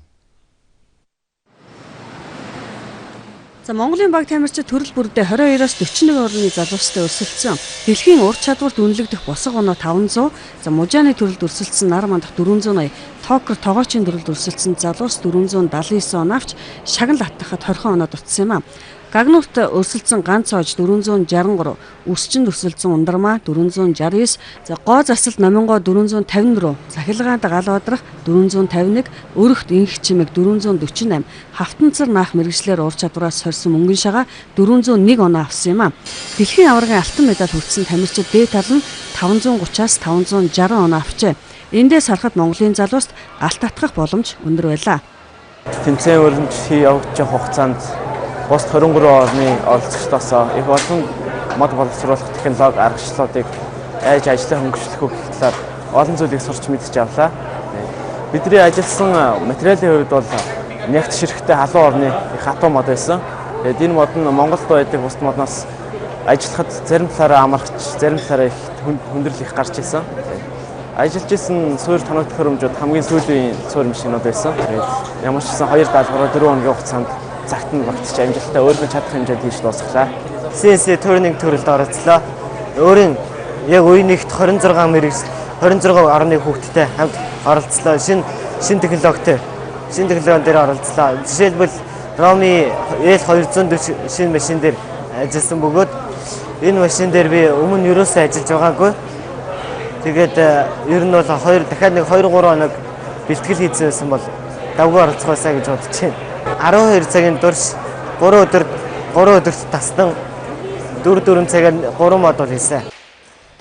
За Монголын баг тамирчид төрөл бүрдээ 22-оос 41 орны залуустай өрсөлдсөн. Дэлхийн ур чадварт үнэлэгдэх босго оноо 500, за Мужаны төрөлд өрсөлдсөн нар мандах 480, Токер тогоочийн төрөлд өрсөлдсөн залуус 479 оноо авч шагнал атгахад 20 оноо дутсан юм а. Гагнуурт өрсөлдсөн ганц хож 463, Үсчинд өрсөлдсөн Ундармаа 469, за гоо засалт Номингоо 454, Цахилгаанд гал бадрах 451, Өрөгт инх чимэг 448, Хавтанцар наах мэрэгчлэр ур чадвараас сорьсон мөнгөн шагаа 401 оноо авсан юм а. Дэлхийн аваргын алтан медаль хүртсэн тамирчид дээд тал нь 530-аас 560 оноо авчээ. Эндээс харахад Монголын залууст алт татгах боломж өндөр байлаа. Тэмцээн өрөмж явагдчих хугацаанд бусд 23 орны оролцогчдоос их олон мод боловсруулах технологи аргачлалуудыг яаж ажлаа хөнгөвчлөх вэ гэх талаар олон зүйлийг сурч мэдэж авлаа. Бидний ажилласан материалын хувьд бол нягт ширхтээ халуун орны их хатуу мод байсан. Тэгээд энэ мод нь Монголд байдаг бусд модноос ажиллахад зарим талаараа амарч, зарим талаараа их хүндрэл их гарч ирсэн. Ажиллаж исэн суур тоног төхөөрөмжүүд хамгийн сүүлийн суур машинууд байсан. Тэгээд ямар ч гэсэн 2 даалгавраа 4 хоногийн хугацаанд цагт нь багтчих амжилттай өөрийнхөө чадах хэмжээнд хийж дуусгалаа. CNC турнинг төрөлд оролцлоо. Өөрийн яг үеийнэгт 26 мэрэгс 26 орны хүүхдтэй хамт оролцлоо. Шинэ технологитой шинэ технологи дээр оролцлоо. Жишээлбэл Роми L240 шинэ машин дээр ажилласан бөгөөд энэ машин дээр би өмнө ерөөсөө ажиллаж байгаагүй. Тэгээд ер нь бол 2 дахиад нэг 2 3 хоног бэлтгэл хийсэн байсан бол давгүй оролцох байсаа гэж бодож байна. 12 цагийн турш 3 өдөр 3 өдөрт тасдан 4 4 цагаар 3 модуль хийсэн.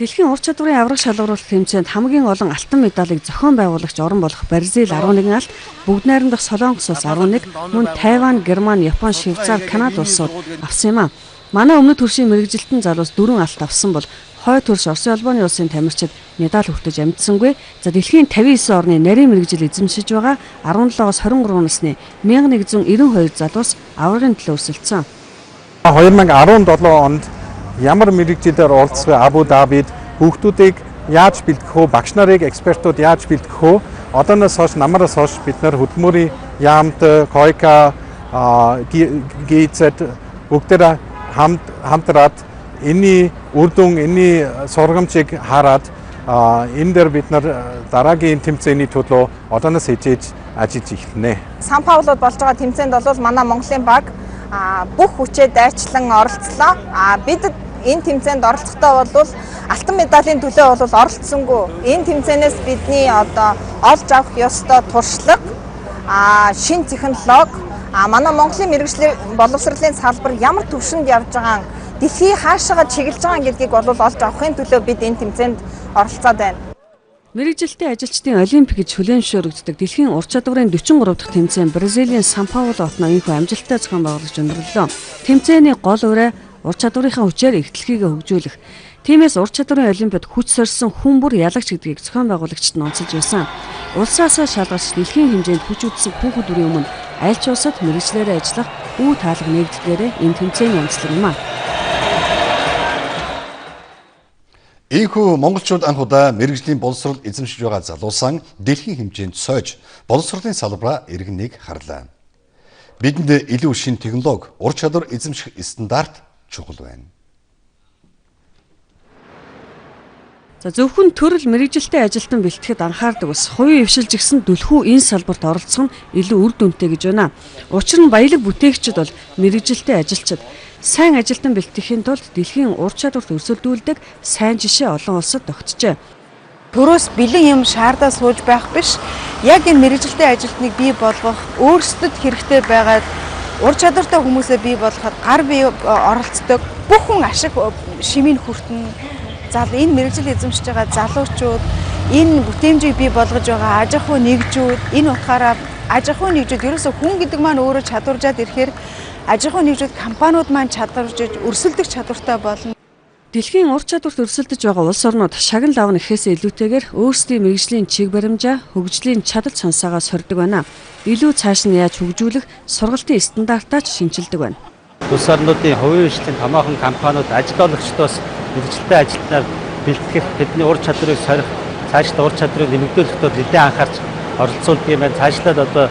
Дэлхийн ур чадварын авраг шалгаруулалт тэмцээнд хамгийн олон алтан медалийг зохион байгуулагч орон болох Бразил 11 алт, бүгд найрамдах Солонгос улс 11, мөн Тайван, Герман, Япон, Швейцар, Канада улсууд авсан юм а. Манай өмнөд төршийн мэргэжилтэн залуус 4 алт авсан бол хойд төрш Оросын холбооны улсын тамирчид медаль хүртэж амжсангүй. За дэлхийн 59 орны нарийн мэргэжил эзэмшиж байгаа 17-оос 23 насны 1192 залуус аваргын төлөө өрсөлдсөн. 2017 онд ямар мэргэжилээр оролцох вэ? Абу Дабид хүүхдүүдийг яаж бэлтгэх вэ? Багш нарыг экспертүүд яаж бэлтгэх вэ? Одооноос хойш намараас хойш бид нар хөдөлмөрийн яамд, КОЙКА, ГИЗ бүгдээрээ хамтраад энэний үр дүн, энэний сургамжийг хараад энэ дээр бид нар дараагийн тэмцээний төлөө одооноос хичээж ажиллаж эхэлнэ. Сан Паулод болж байгаа тэмцээнд бол манай Монголын баг бүх хүчээ дайчлан оролцлоо. Бид энэ тэмцээнд оролцохдоо бол алтан медалийн төлөө бол оролцсонгүй. Энэ тэмцээнээс бидний одоо олж авах ёстой туршлага, шинэ технологи, манай Монголын мэргэжлийн боловсролын салбар ямар түвшинд явж байгаа, дэлхий хаашаага чиглэж байгаа гэдгийг бол олж авахын төлөө бид энэ тэмцээнд оролцоод байна. Мэргэжилтийн ажилчдын олимп гэж хүлээн зөвшөөрөгддөг дэлхийн ур чадварын 43 дахь тэмцээн Бразилийн Сан Пауло хотноо ийнхүү амжилттай зохион байгуулж өндөрлөө. Тэмцээний гол уриа ур чадварынхаа хүчээр их дэлхийгээ хөгжүүлэх. Тиймээс ур чадварын олимпиад хүч сорьсон хүн бүр ялагч гэдгийг зохион байгуулагчид нь онцолж байсан. Улсаасаа шалгарч дэлхийн хэмжээнд хүч үзсэн хүүхэд бүрийн өмнө аль ч улсад мэргэжлээрээ ажиллах үе таалга нэгддгээрээ энэ тэмцээний онцлог юм а. Ийхүү монголчууд анх удаа мэргэжлийн боловсрол эзэмшиж байгаа залуусан дэлхийн хэмжээнд сойж боловсролын салбараа иргэн нэг харлаа. Бидэнд илүү шинэ технологи, ур чадвар эзэмших стандарт чухал байна. За зөвхөн төрөл мэргэжилтэй ажилтан бэлтгэхэд анхаардаг ус хувийн ившилж гисэн түлхүү энэ салбарт оролцох нь илүү үр дүнтэй гэж байна. Учир нь баялаг бүтээгчид бол мэргэжилтэй ажилчид. Сайн ажилтан бэлтгэхийн тулд дэлхийн ур чадварт өрсөлдүүлдэг сайн жишээ олон улсад тогтжээ. Төрөөс бэлэн юм шаардаа сууж байх биш. Яг энэ мэргэжилтэй ажилтныг бий болгох, өөрсдөд хэрэгтэй байгаа ур чадвартай хүмүүсээ бий болгоход гар бие оролцдог. Бүх хүн ашиг шимийг хүртэнэ. Энэ мэргэжил эзэмшиж байгаа залуучууд, энэ бүтээмжийг бий болгож байгаа аж ахуй нэгжүүд, энэ утгаараа аж ахуй нэгжүүд ерөөсөө хүн гэдэг маань өөрөө чадваржаад ирэхээр аж ахуй нэгжүүд компаниуд маань чадваржиж өрсөлдөх чадвартай болно. Дэлхийн ур чадварт өрсөлдөж байгаа улс орнууд шагнал авна гэхээсээ илүүтэйгээр өөрсдийн мэргэжлийн чиг баримжаа, хөгжлийн чадал цансаагаа сорьдог байна. Илүү цааш нь яаж хөгжүүлэх сургалтын стандартаа ч шинэчилдэг байна. Улс орнуудын хувийн хвшлийн томоохон компаниуд ажил олгогчдоос мэргэжилтэй ажилтнаар бэлтгэх, бидний ур чадварыг сорих, цаашдаа ур чадварыг нэмэгдүүлэхэд бол нэлээд анхаарч оролцуулдаг юм байна. Цаашлаад одоо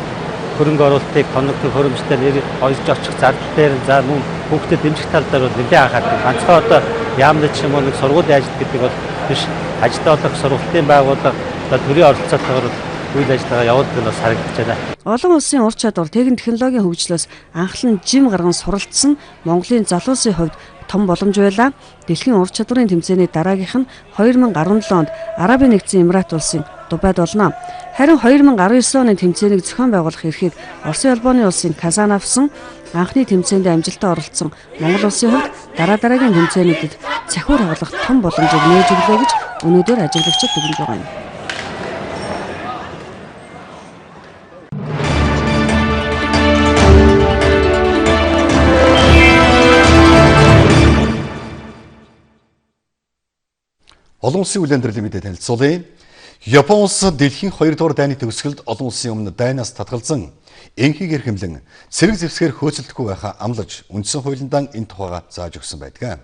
хөрөнгө оруулалтыг тоног хөрөмжтэй нэр ойрч очих зардал дээр за мөн хүүхдэд дэмжих тал дээр бол нэлээд анхаардаг. Ганцхан одоо яамны ч юм уу нэг сургуулийн ажил гэдэг бол биш. Ажил олох, сургалтын байгууллага одоо төрийн оролцоотойгоор үйл ажиллагаа явуулдаг нь бас харагдаж байна. Олон улсын ур чадвар, технологийн хөгжлөөс анхлан жим гарган суралцсан Монголын залуусын хувьд том боломж байлаа. Дэлхийн ур чадварын тэмцээний дараагийнх нь 2017 онд Арабын Нэгдсэн Эмират улсын Дубайд болно. Харин 2019 оны тэмцээнийг зохион байгуулах эрхийг Оросын холбооны улсын Казан авсан. Анхны тэмцээнд амжилттай оролцсон Монгол улсын хувьд дараа дараагийн тэмцээнүүдэд цахиур хагалах том боломжийг нээж өглөө гэж өнөөдөр ажиглагчид дүгнэж байгаа юм. Олон улсын үйл амьдралын мэдээ танилцуулъя. Япон улс дэлхийн 2 дугаар дайны төгсгөлд олон улсын өмнө дайнаас татгалзан энхийг эрхэмлэн цэрэг зэвсгээр хөөцөлдөхгүй байхаа амлаж үндсэн хуулиндаа энэ тухайга зааж өгсөн байдаг.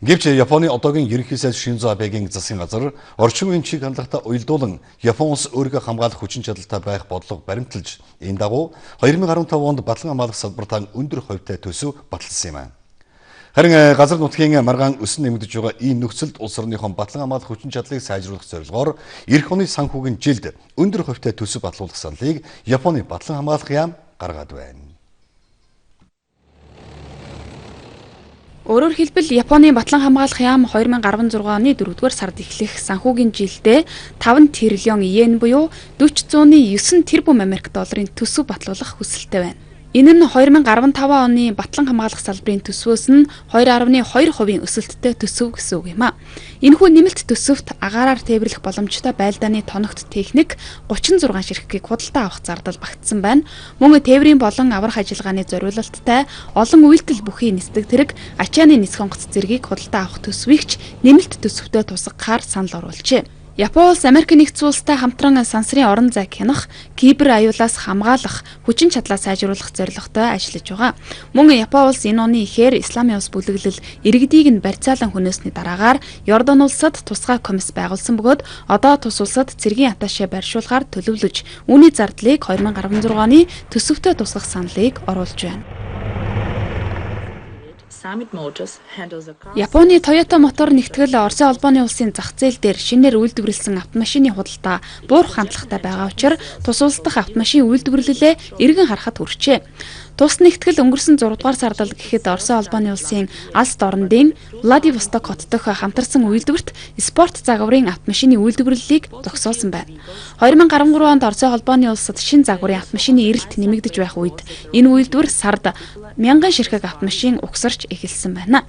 Гэвч Японы одоогийн ерөнхий сайд Шинзо Абегийн засгийн газар орчин үеийн чиг хандлагатай уялдуулан Япон улс өөрийгөө хамгаалах хүчин чадалтай байх бодлого баримталж энэ дагуу 2015 онд батлан хамгаалах салбартаа өндөр хувьтай төсөв баталсан юм аа. Харин газар нутгийн маргаан өсөн нэмэгдэж байгаа ийм нөхцөлд улс орныхон батлан хамгаалах хүчин чадлыг сайжруулах зорилгоор эх оны санхүүгийн жилд өндөр хувьтай төсөв батлуулах саналыг Японы батлан хамгаалах яам гаргаад байна. Өөрөөр хэлбэл Японы батлан хамгаалах яам 2016 оны 4-р сард эхлэх санхүүгийн жилдээ 5 триллион йен буюу 40.9 тэрбум Америк долларын төсөв батлуулах хүсэлтэй байна. Энэ нь 2015 оны батлан хамгаалах салбарын төсвөөс нь 2.2% өсөлттэй төсөв гэсэн үг юм а. Энэхүү нэмэлт төсөвт агаараар тээвэрлэх боломжтой байлдааны тоногт техник 36 ширхгийг худалдан авах зардал багтсан байна. Мөн тээврийн болон аврах ажиллагааны зориулалттай олон үйлдэл бүхий нисдэг тэрэг ачааны нисэх онгоц зэргийг худалдан авах төсвийг ч нэмэлт төсөвтөө тусгахаар санал оруулжээ. Япон улс Америк нэгдсэн улстай хамтран сансрын орон зайг хянах, кибер аюулаас хамгаалах, хүчин чадлаа сайжруулах зорилготой ажиллаж байгаа. Мөн Япон улс энэ оны ихээр Исламын улс бүлэглэл иргэдийг нь барьцаалан хөнөөсний дараагаар Йордан улсад тусгай комисс байгуулсан бөгөөд одоо тус улсад цэргийн атташе барьшуулахаар төлөвлөж, үүний зардлыг 2016 оны төсөвтөө тусгах саналыг оруулж байна. Японы Toyota Motor нэгтгэл Оросын холбооны улсын зах зээл дээр шинээр үйлдвэрлэсэн автомашины худалдаа буурах хандлагатай байгаа учраас тус улс дахь автомашин үйлдвэрлэлээ эргэн харахад хүрчээ. Тус нэгтгэл өнгөрсөн 6 дугаар сард л гэхэд Оросын холбооны улсын алс дорндын Владивосток хот дахь хамтарсан үйлдвэрт спорт загварын автомашины үйлдвэрлэлийг зогсоосон байна. 2013 онд Оросын холбооны улсад шинэ загварын автомашины эрэлт нэмэгдэж байх үед энэ үйлдвэр сард 1000 ширхэг автомашин угсарч эхэлсэн байна.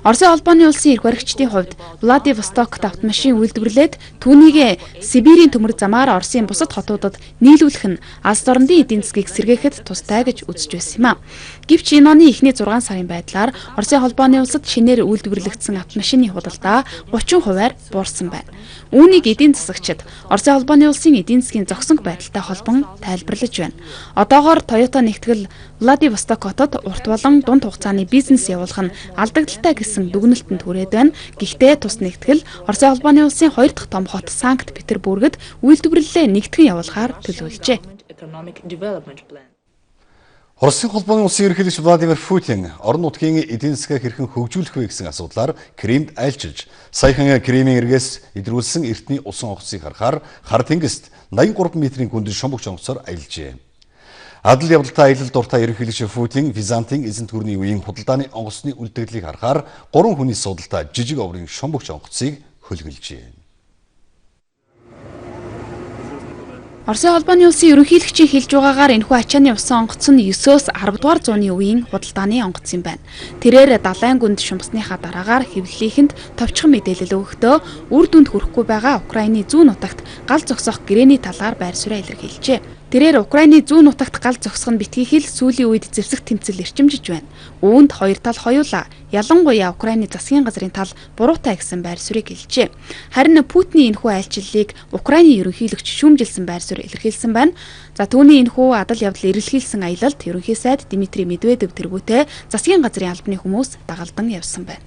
Оросын холбооны улсын эрх баригчдын хувьд Владивостокт автомашин үйлдвэрлээд түүнийг Сибирийн төмөр замаар Оросын бусад хотуудад нийлүүлэх нь алс дорндын эдийн засгийг сэргээхэд тустай гэж үзэж байсан юм а. Гэвч энэ оны эхний 6 сарын байдлаар Оросын холбооны улсад шинээр үйлдвэрлэгдсэн автомашины худалдаа 30%-аар буурсан байна. Үүнийг эдийн засагчид Оросын холбооны улсын эдийн засгийн зогсонг байдалтай холбон тайлбарлаж байна. Одоогоор Toyota нэгтгэл Владивосток хотод урт болон дунд хугацааны бизнес явуулах нь алдагдaltaй гэсэн дүгнэлтэнд хүрээд байна. Гэхдээ тус нэгтгэл Оросын холбооны улсын хоёр дахь том хот Санкт Петербургт үйлдвэрлэлээ нэгтгэн явуулахаар төлөвлөжээ. Оросын холбооны улсын ерөнхийлөгч Владимир Путин орон нутгийн эдийн засгаа хэрхэн хөгжүүлэх вэ гэсэн асуудлаар Кремлд айлчилж, саяхан Кремлийн эргээс идрүүлсэн эртний усан онгоцыг харахаар хар тэнгист 83 метрийн гүндэн шумбагч онгоцоор аялжээ. Адал явдалтай аялал дуртай ерөнхийлөгч Путин Византын эзэнт гүрний үеийн худалдааны онгоцны үлдэгдлийг харахаар 3 хүний суудалтай жижиг оврын шумбагч онгоцыг хөлгөлжээ. Оросын холбооны улсын ерөнхийлөгчийн хэлж байгаагаар энэхүү ачааны усан онгоц нь 9-өөс 10 дугаар зууны үеийн худалдааны онгоц юм байна. Тэрээр далайн гүнд шумбсныхаа дараагаар хэвлэлийнхэнд товчхон мэдээлэл өгөхдөө үр дүнд хүрэхгүй байгаа Украины зүүн нутагт гал зогсоох гэрээний талаар байр сууриа илэрхийлжээ. Тэрээр Украины зүүн нутагт гал зогсох нь битгий хэл сүүлийн үед зэвсэг тэмцэл эрчимжиж байна. Үүнд хоёр тал хоёулаа ялангуяа Украины засгийн газрын тал буруутай гэсэн байр суурийг хэлжээ. Харин Путиний энэхүү айлчлалыг Украины ерөнхийлөгч шүүмжилсэн байр суурь илэрхийлсэн байна. За түүний энэхүү адал явдал эрэлхийлсэн аялалд ерөнхий сайд Дмитрий Медведев тэргүүтээ засгийн газрын албаны хүмүүс дагалдан явсан байна.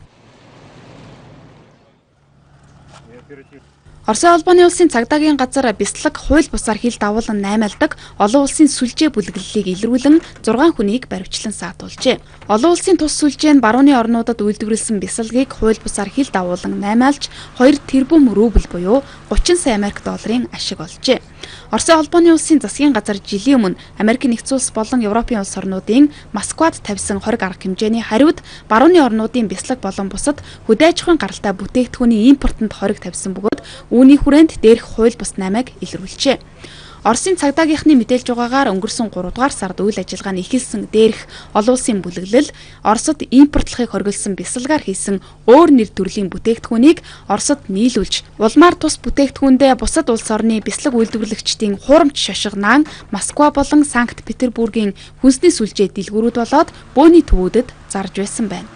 Оросын холбооны улсын цагдаагийн газар бяцлаг хууль бусаар хил давуулан наймаалдаг олон улсын сүлжээ бүлэглэлийг илрүүлэн 6 хүнийг баривчлан саатуулжээ. Олон улсын тус сүлжээ нь барууны орнуудад үйлдвэрлэсэн бясалгийг хууль бусаар хил давуулан наймаалж 2 тэрбум рубль буюу 30 сая Америк долларын ашиг олжээ. Оросын холбооны улсын засгийн газар жилийн өмнө Америк нэгдсэн улс болон Европын улс орнуудын Москвад тавьсан хориг арга хэмжээний хариуд барууны орнуудын бяцлаг болон бусад хөдөө аж ахуйн гаралтай бүтээгдэхүүний импортод хориг тавьсан бөгөөд үүний хүрээнд дээрх хууль бус наймааг илрүүлжээ. Оросын цагдаагийнхны мэдээлж байгаагаар өнгөрсөн 3 дугаар сард үйл ажиллагаа нь эхэлсэн дээрх олон улсын бүлэглэл Оросд импортлохыг хориглосон бясалгаар хийсэн өөр нэр төрлийн бүтээгдэхүүнийг Оросд нийлүүлж улмаар тус бүтээгдэхүүндээ бусад улс орны бяцлаг үйлдвэрлэгчдийн хуурамч шошгонаан Москва болон Санкт Петербургийн хүнсний сүлжээ дэлгүүрүүд болоод бөөний төвүүдэд зарж байсан байна.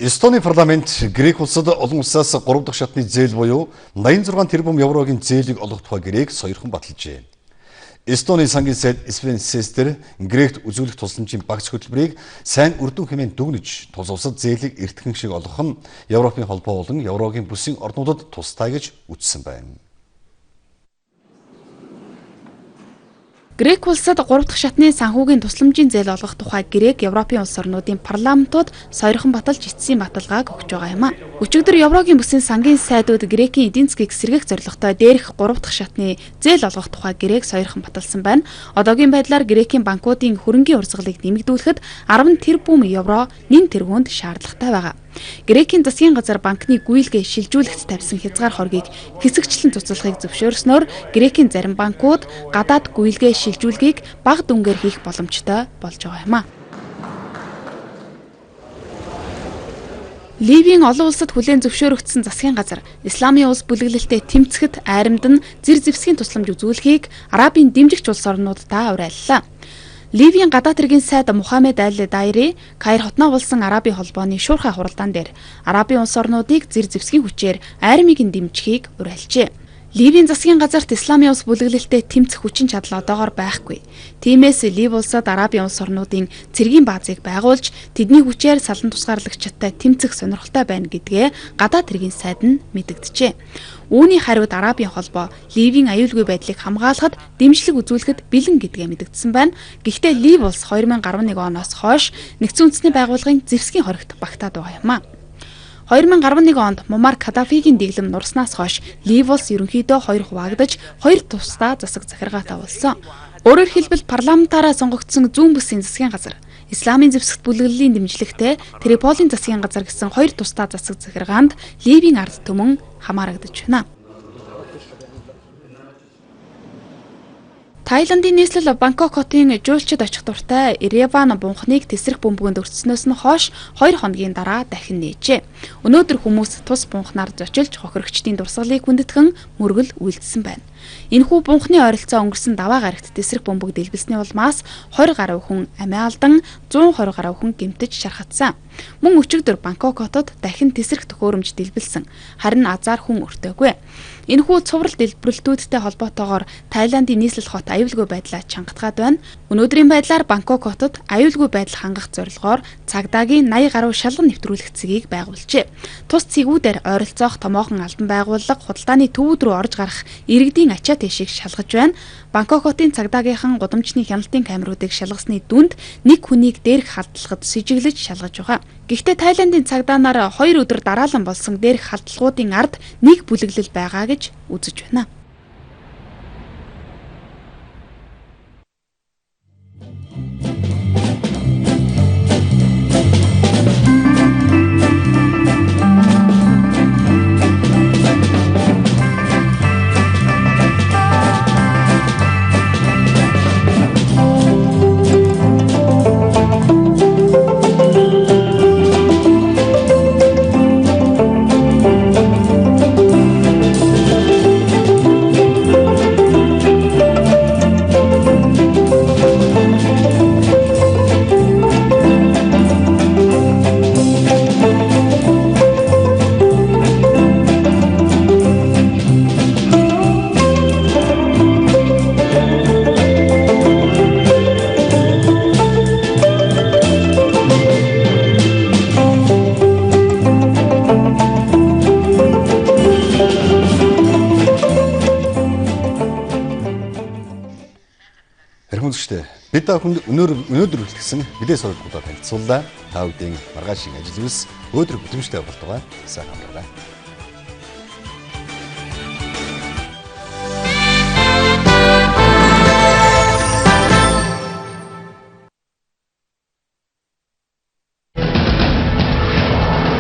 Эстоны парламент Грек улсад олон улсаас 3 дахь шатны зээл буюу 86 тэрбум еврогийн зээлийг олгох тухай гэрээг сойрхон баталжээ. Эстоны сангийн сайд Свен Сестер Грект үзүүлэх тусламжийн багц хөтөлбөрийг сайн үр дүн хэмээн дүгнэж тус улсад зээлийг эртхэн шиг олгох нь Европын холбоо болон Еврогийн бүсийн орнуудад тустай гэж үзсэн байна. Грек улсад 3 дахь шатны санхүүгийн тусламжийн зээл олгох тухай гэрээг Европын улс орнуудын парламентууд сойрхон баталж эцсийн баталгааг өгч байгаа юм а. Өчигдөр Еврогийн бүсийн сангийн сайдууд Грекийн эдийн засгийг сэргээх зорилготой дээрх 3 дахь шатны зээл олгох тухай гэрээг сойрхон баталсан байна. Одоогийн байдлаар Грекийн банкуудын хөрөнгийн урсгалыг нэмэгдүүлэхэд 10 тэрбум евро 1 тэргуунд шаардлагатай байгаа. Грекийн засгийн газар банкны гүйлгээ шилжүүлэхэд тавьсан хязгаар хоргийг хэсэгчлэн цуцлахыг зөвшөөрснөөр Грекийн зарим банкуд гадаад гүйлгээ шилжүүлгийг бага дүнгээр хийх боломжтой болж байгаа юм а. Ливийн олон улсад хүлээн зөвшөөрөгдсөн засгийн газар Исламын улс бүлэглэлтэд тэмцэхэд айрамд нь зэр зэвсгийн тусламж үзүүлэхийг Арабын дэмжигч улс орнууддаа уриаллаа. Ливийн гадаад хэргийн сайд Мухаммед Аль-Дайри Каир хотноо болсон Арабын холбооны шуурхай хуралдаан дээр Арабын улс орнуудыг зэр зэвсгийн хүчээр армийг нь дэмжихийг уриалжээ. Ливийн засгийн газарт Исламын улс бүлэглэлтэд тэмцэх хүчин чадал одоогоор байхгүй. Тиймээс Лив улсад Арабын улс орнуудын цэргийн баазыг байгуулж тэдний хүчээр салан тусгаарлагчидтай тэмцэх сонирхолтой байна гэдгээ гадаад хэргийн сайд нь мэдэгджээ. Үүний хариуд Арабын холбоо Ливийн аюулгүй байдлыг хамгаалахад дэмжлэг үзүүлэхэд бэлэн гэдгээ мэдэгдсэн байна. Гэхдээ Лив улс 2011 оноос хойш Нэгдсэн Үндэсний Байгууллагын зэвсгийн хоригт багтаад байгаа юм а. 2011 онд Муаммар Каддафигийн дэглэм нурснаас хойш Лив улс ерөнхийдөө хоёр хуваагдаж, хоёр тусдаа засаг захиргаатай болсон. Өөрөөр хэлбэл парламентаараа сонгогдсон зүүн бүсийн засгийн газар, Исламын зэвсэгт бүлэглэлийн дэмжлэгтэй Триполийн засгийн газар гэсэн хоёр тусдаа засаг захиргаанд Ливийн ард түмэн хамаарагдаж байна. Таиландын нийслэл Бангкок хотын жуулчид очих дуртай Ереван бунхныг тесрэх бөмбөгөнд өртснөөс нь хойш 2 хоногийн дараа дахин нээжээ. Өнөөдөр хүмүүс тус бунхнаар зочилж хохирогчдын дурсгалыг хүндэтгэн мөргөл үйлдсэн байна. Энэхүү бунхны ойролцоо өнгөрсөн даваа гарагт тесрэх бөмбөг дэлбэлсний улмаас 20 гаруй хүн амиа алдан 120 гаруй хүн гэмтэж шархатсан. Мөн өчигдөр Бангкок хотод дахин тесрэх төхөөрөмж дэлбэлсэн. Харин азар хүн өртөөгүй. Энэхүү цуврал дэлбэрэлтүүдтэй холбоотойгоор Таиландын нийслэл хот аюулгүй байдлаа чангатгаад байна. Өнөөдрийн байдлаар Бангкок хотод аюулгүй байдал хангах зорилгоор цагдаагийн 80 гаруй шалган нэвтрүүлэх цэгийг байгуулжээ. Тус цэгүүдээр ойролцоох томоохон албан байгууллага худалдааны төвүүд рүү орж гарах иргэдийн ачаа тийшийг шалгаж байна. Бангкок хотын цагдаагийнхан гудамжны хяналтын камеруудыг шалгасны дүнд нэг хүнийг дээрх халдлагад сэжиглэж шалгаж байгаа. Гэхдээ Таиландын цагдаа нар 2 өдөр дараалан болсон дээрх халдлагуудын ард нэг бүлэглэл байгаа гэж үзэж байна. Бид та бүхэнд өнөөдөр хүртэлсэн мэдээ сурвалжуудаа танилцууллаа. Та бүдийн маргаашийн ажил үйлс өдөр хөдөлмөртэй болтугай. Сайхан амраарай.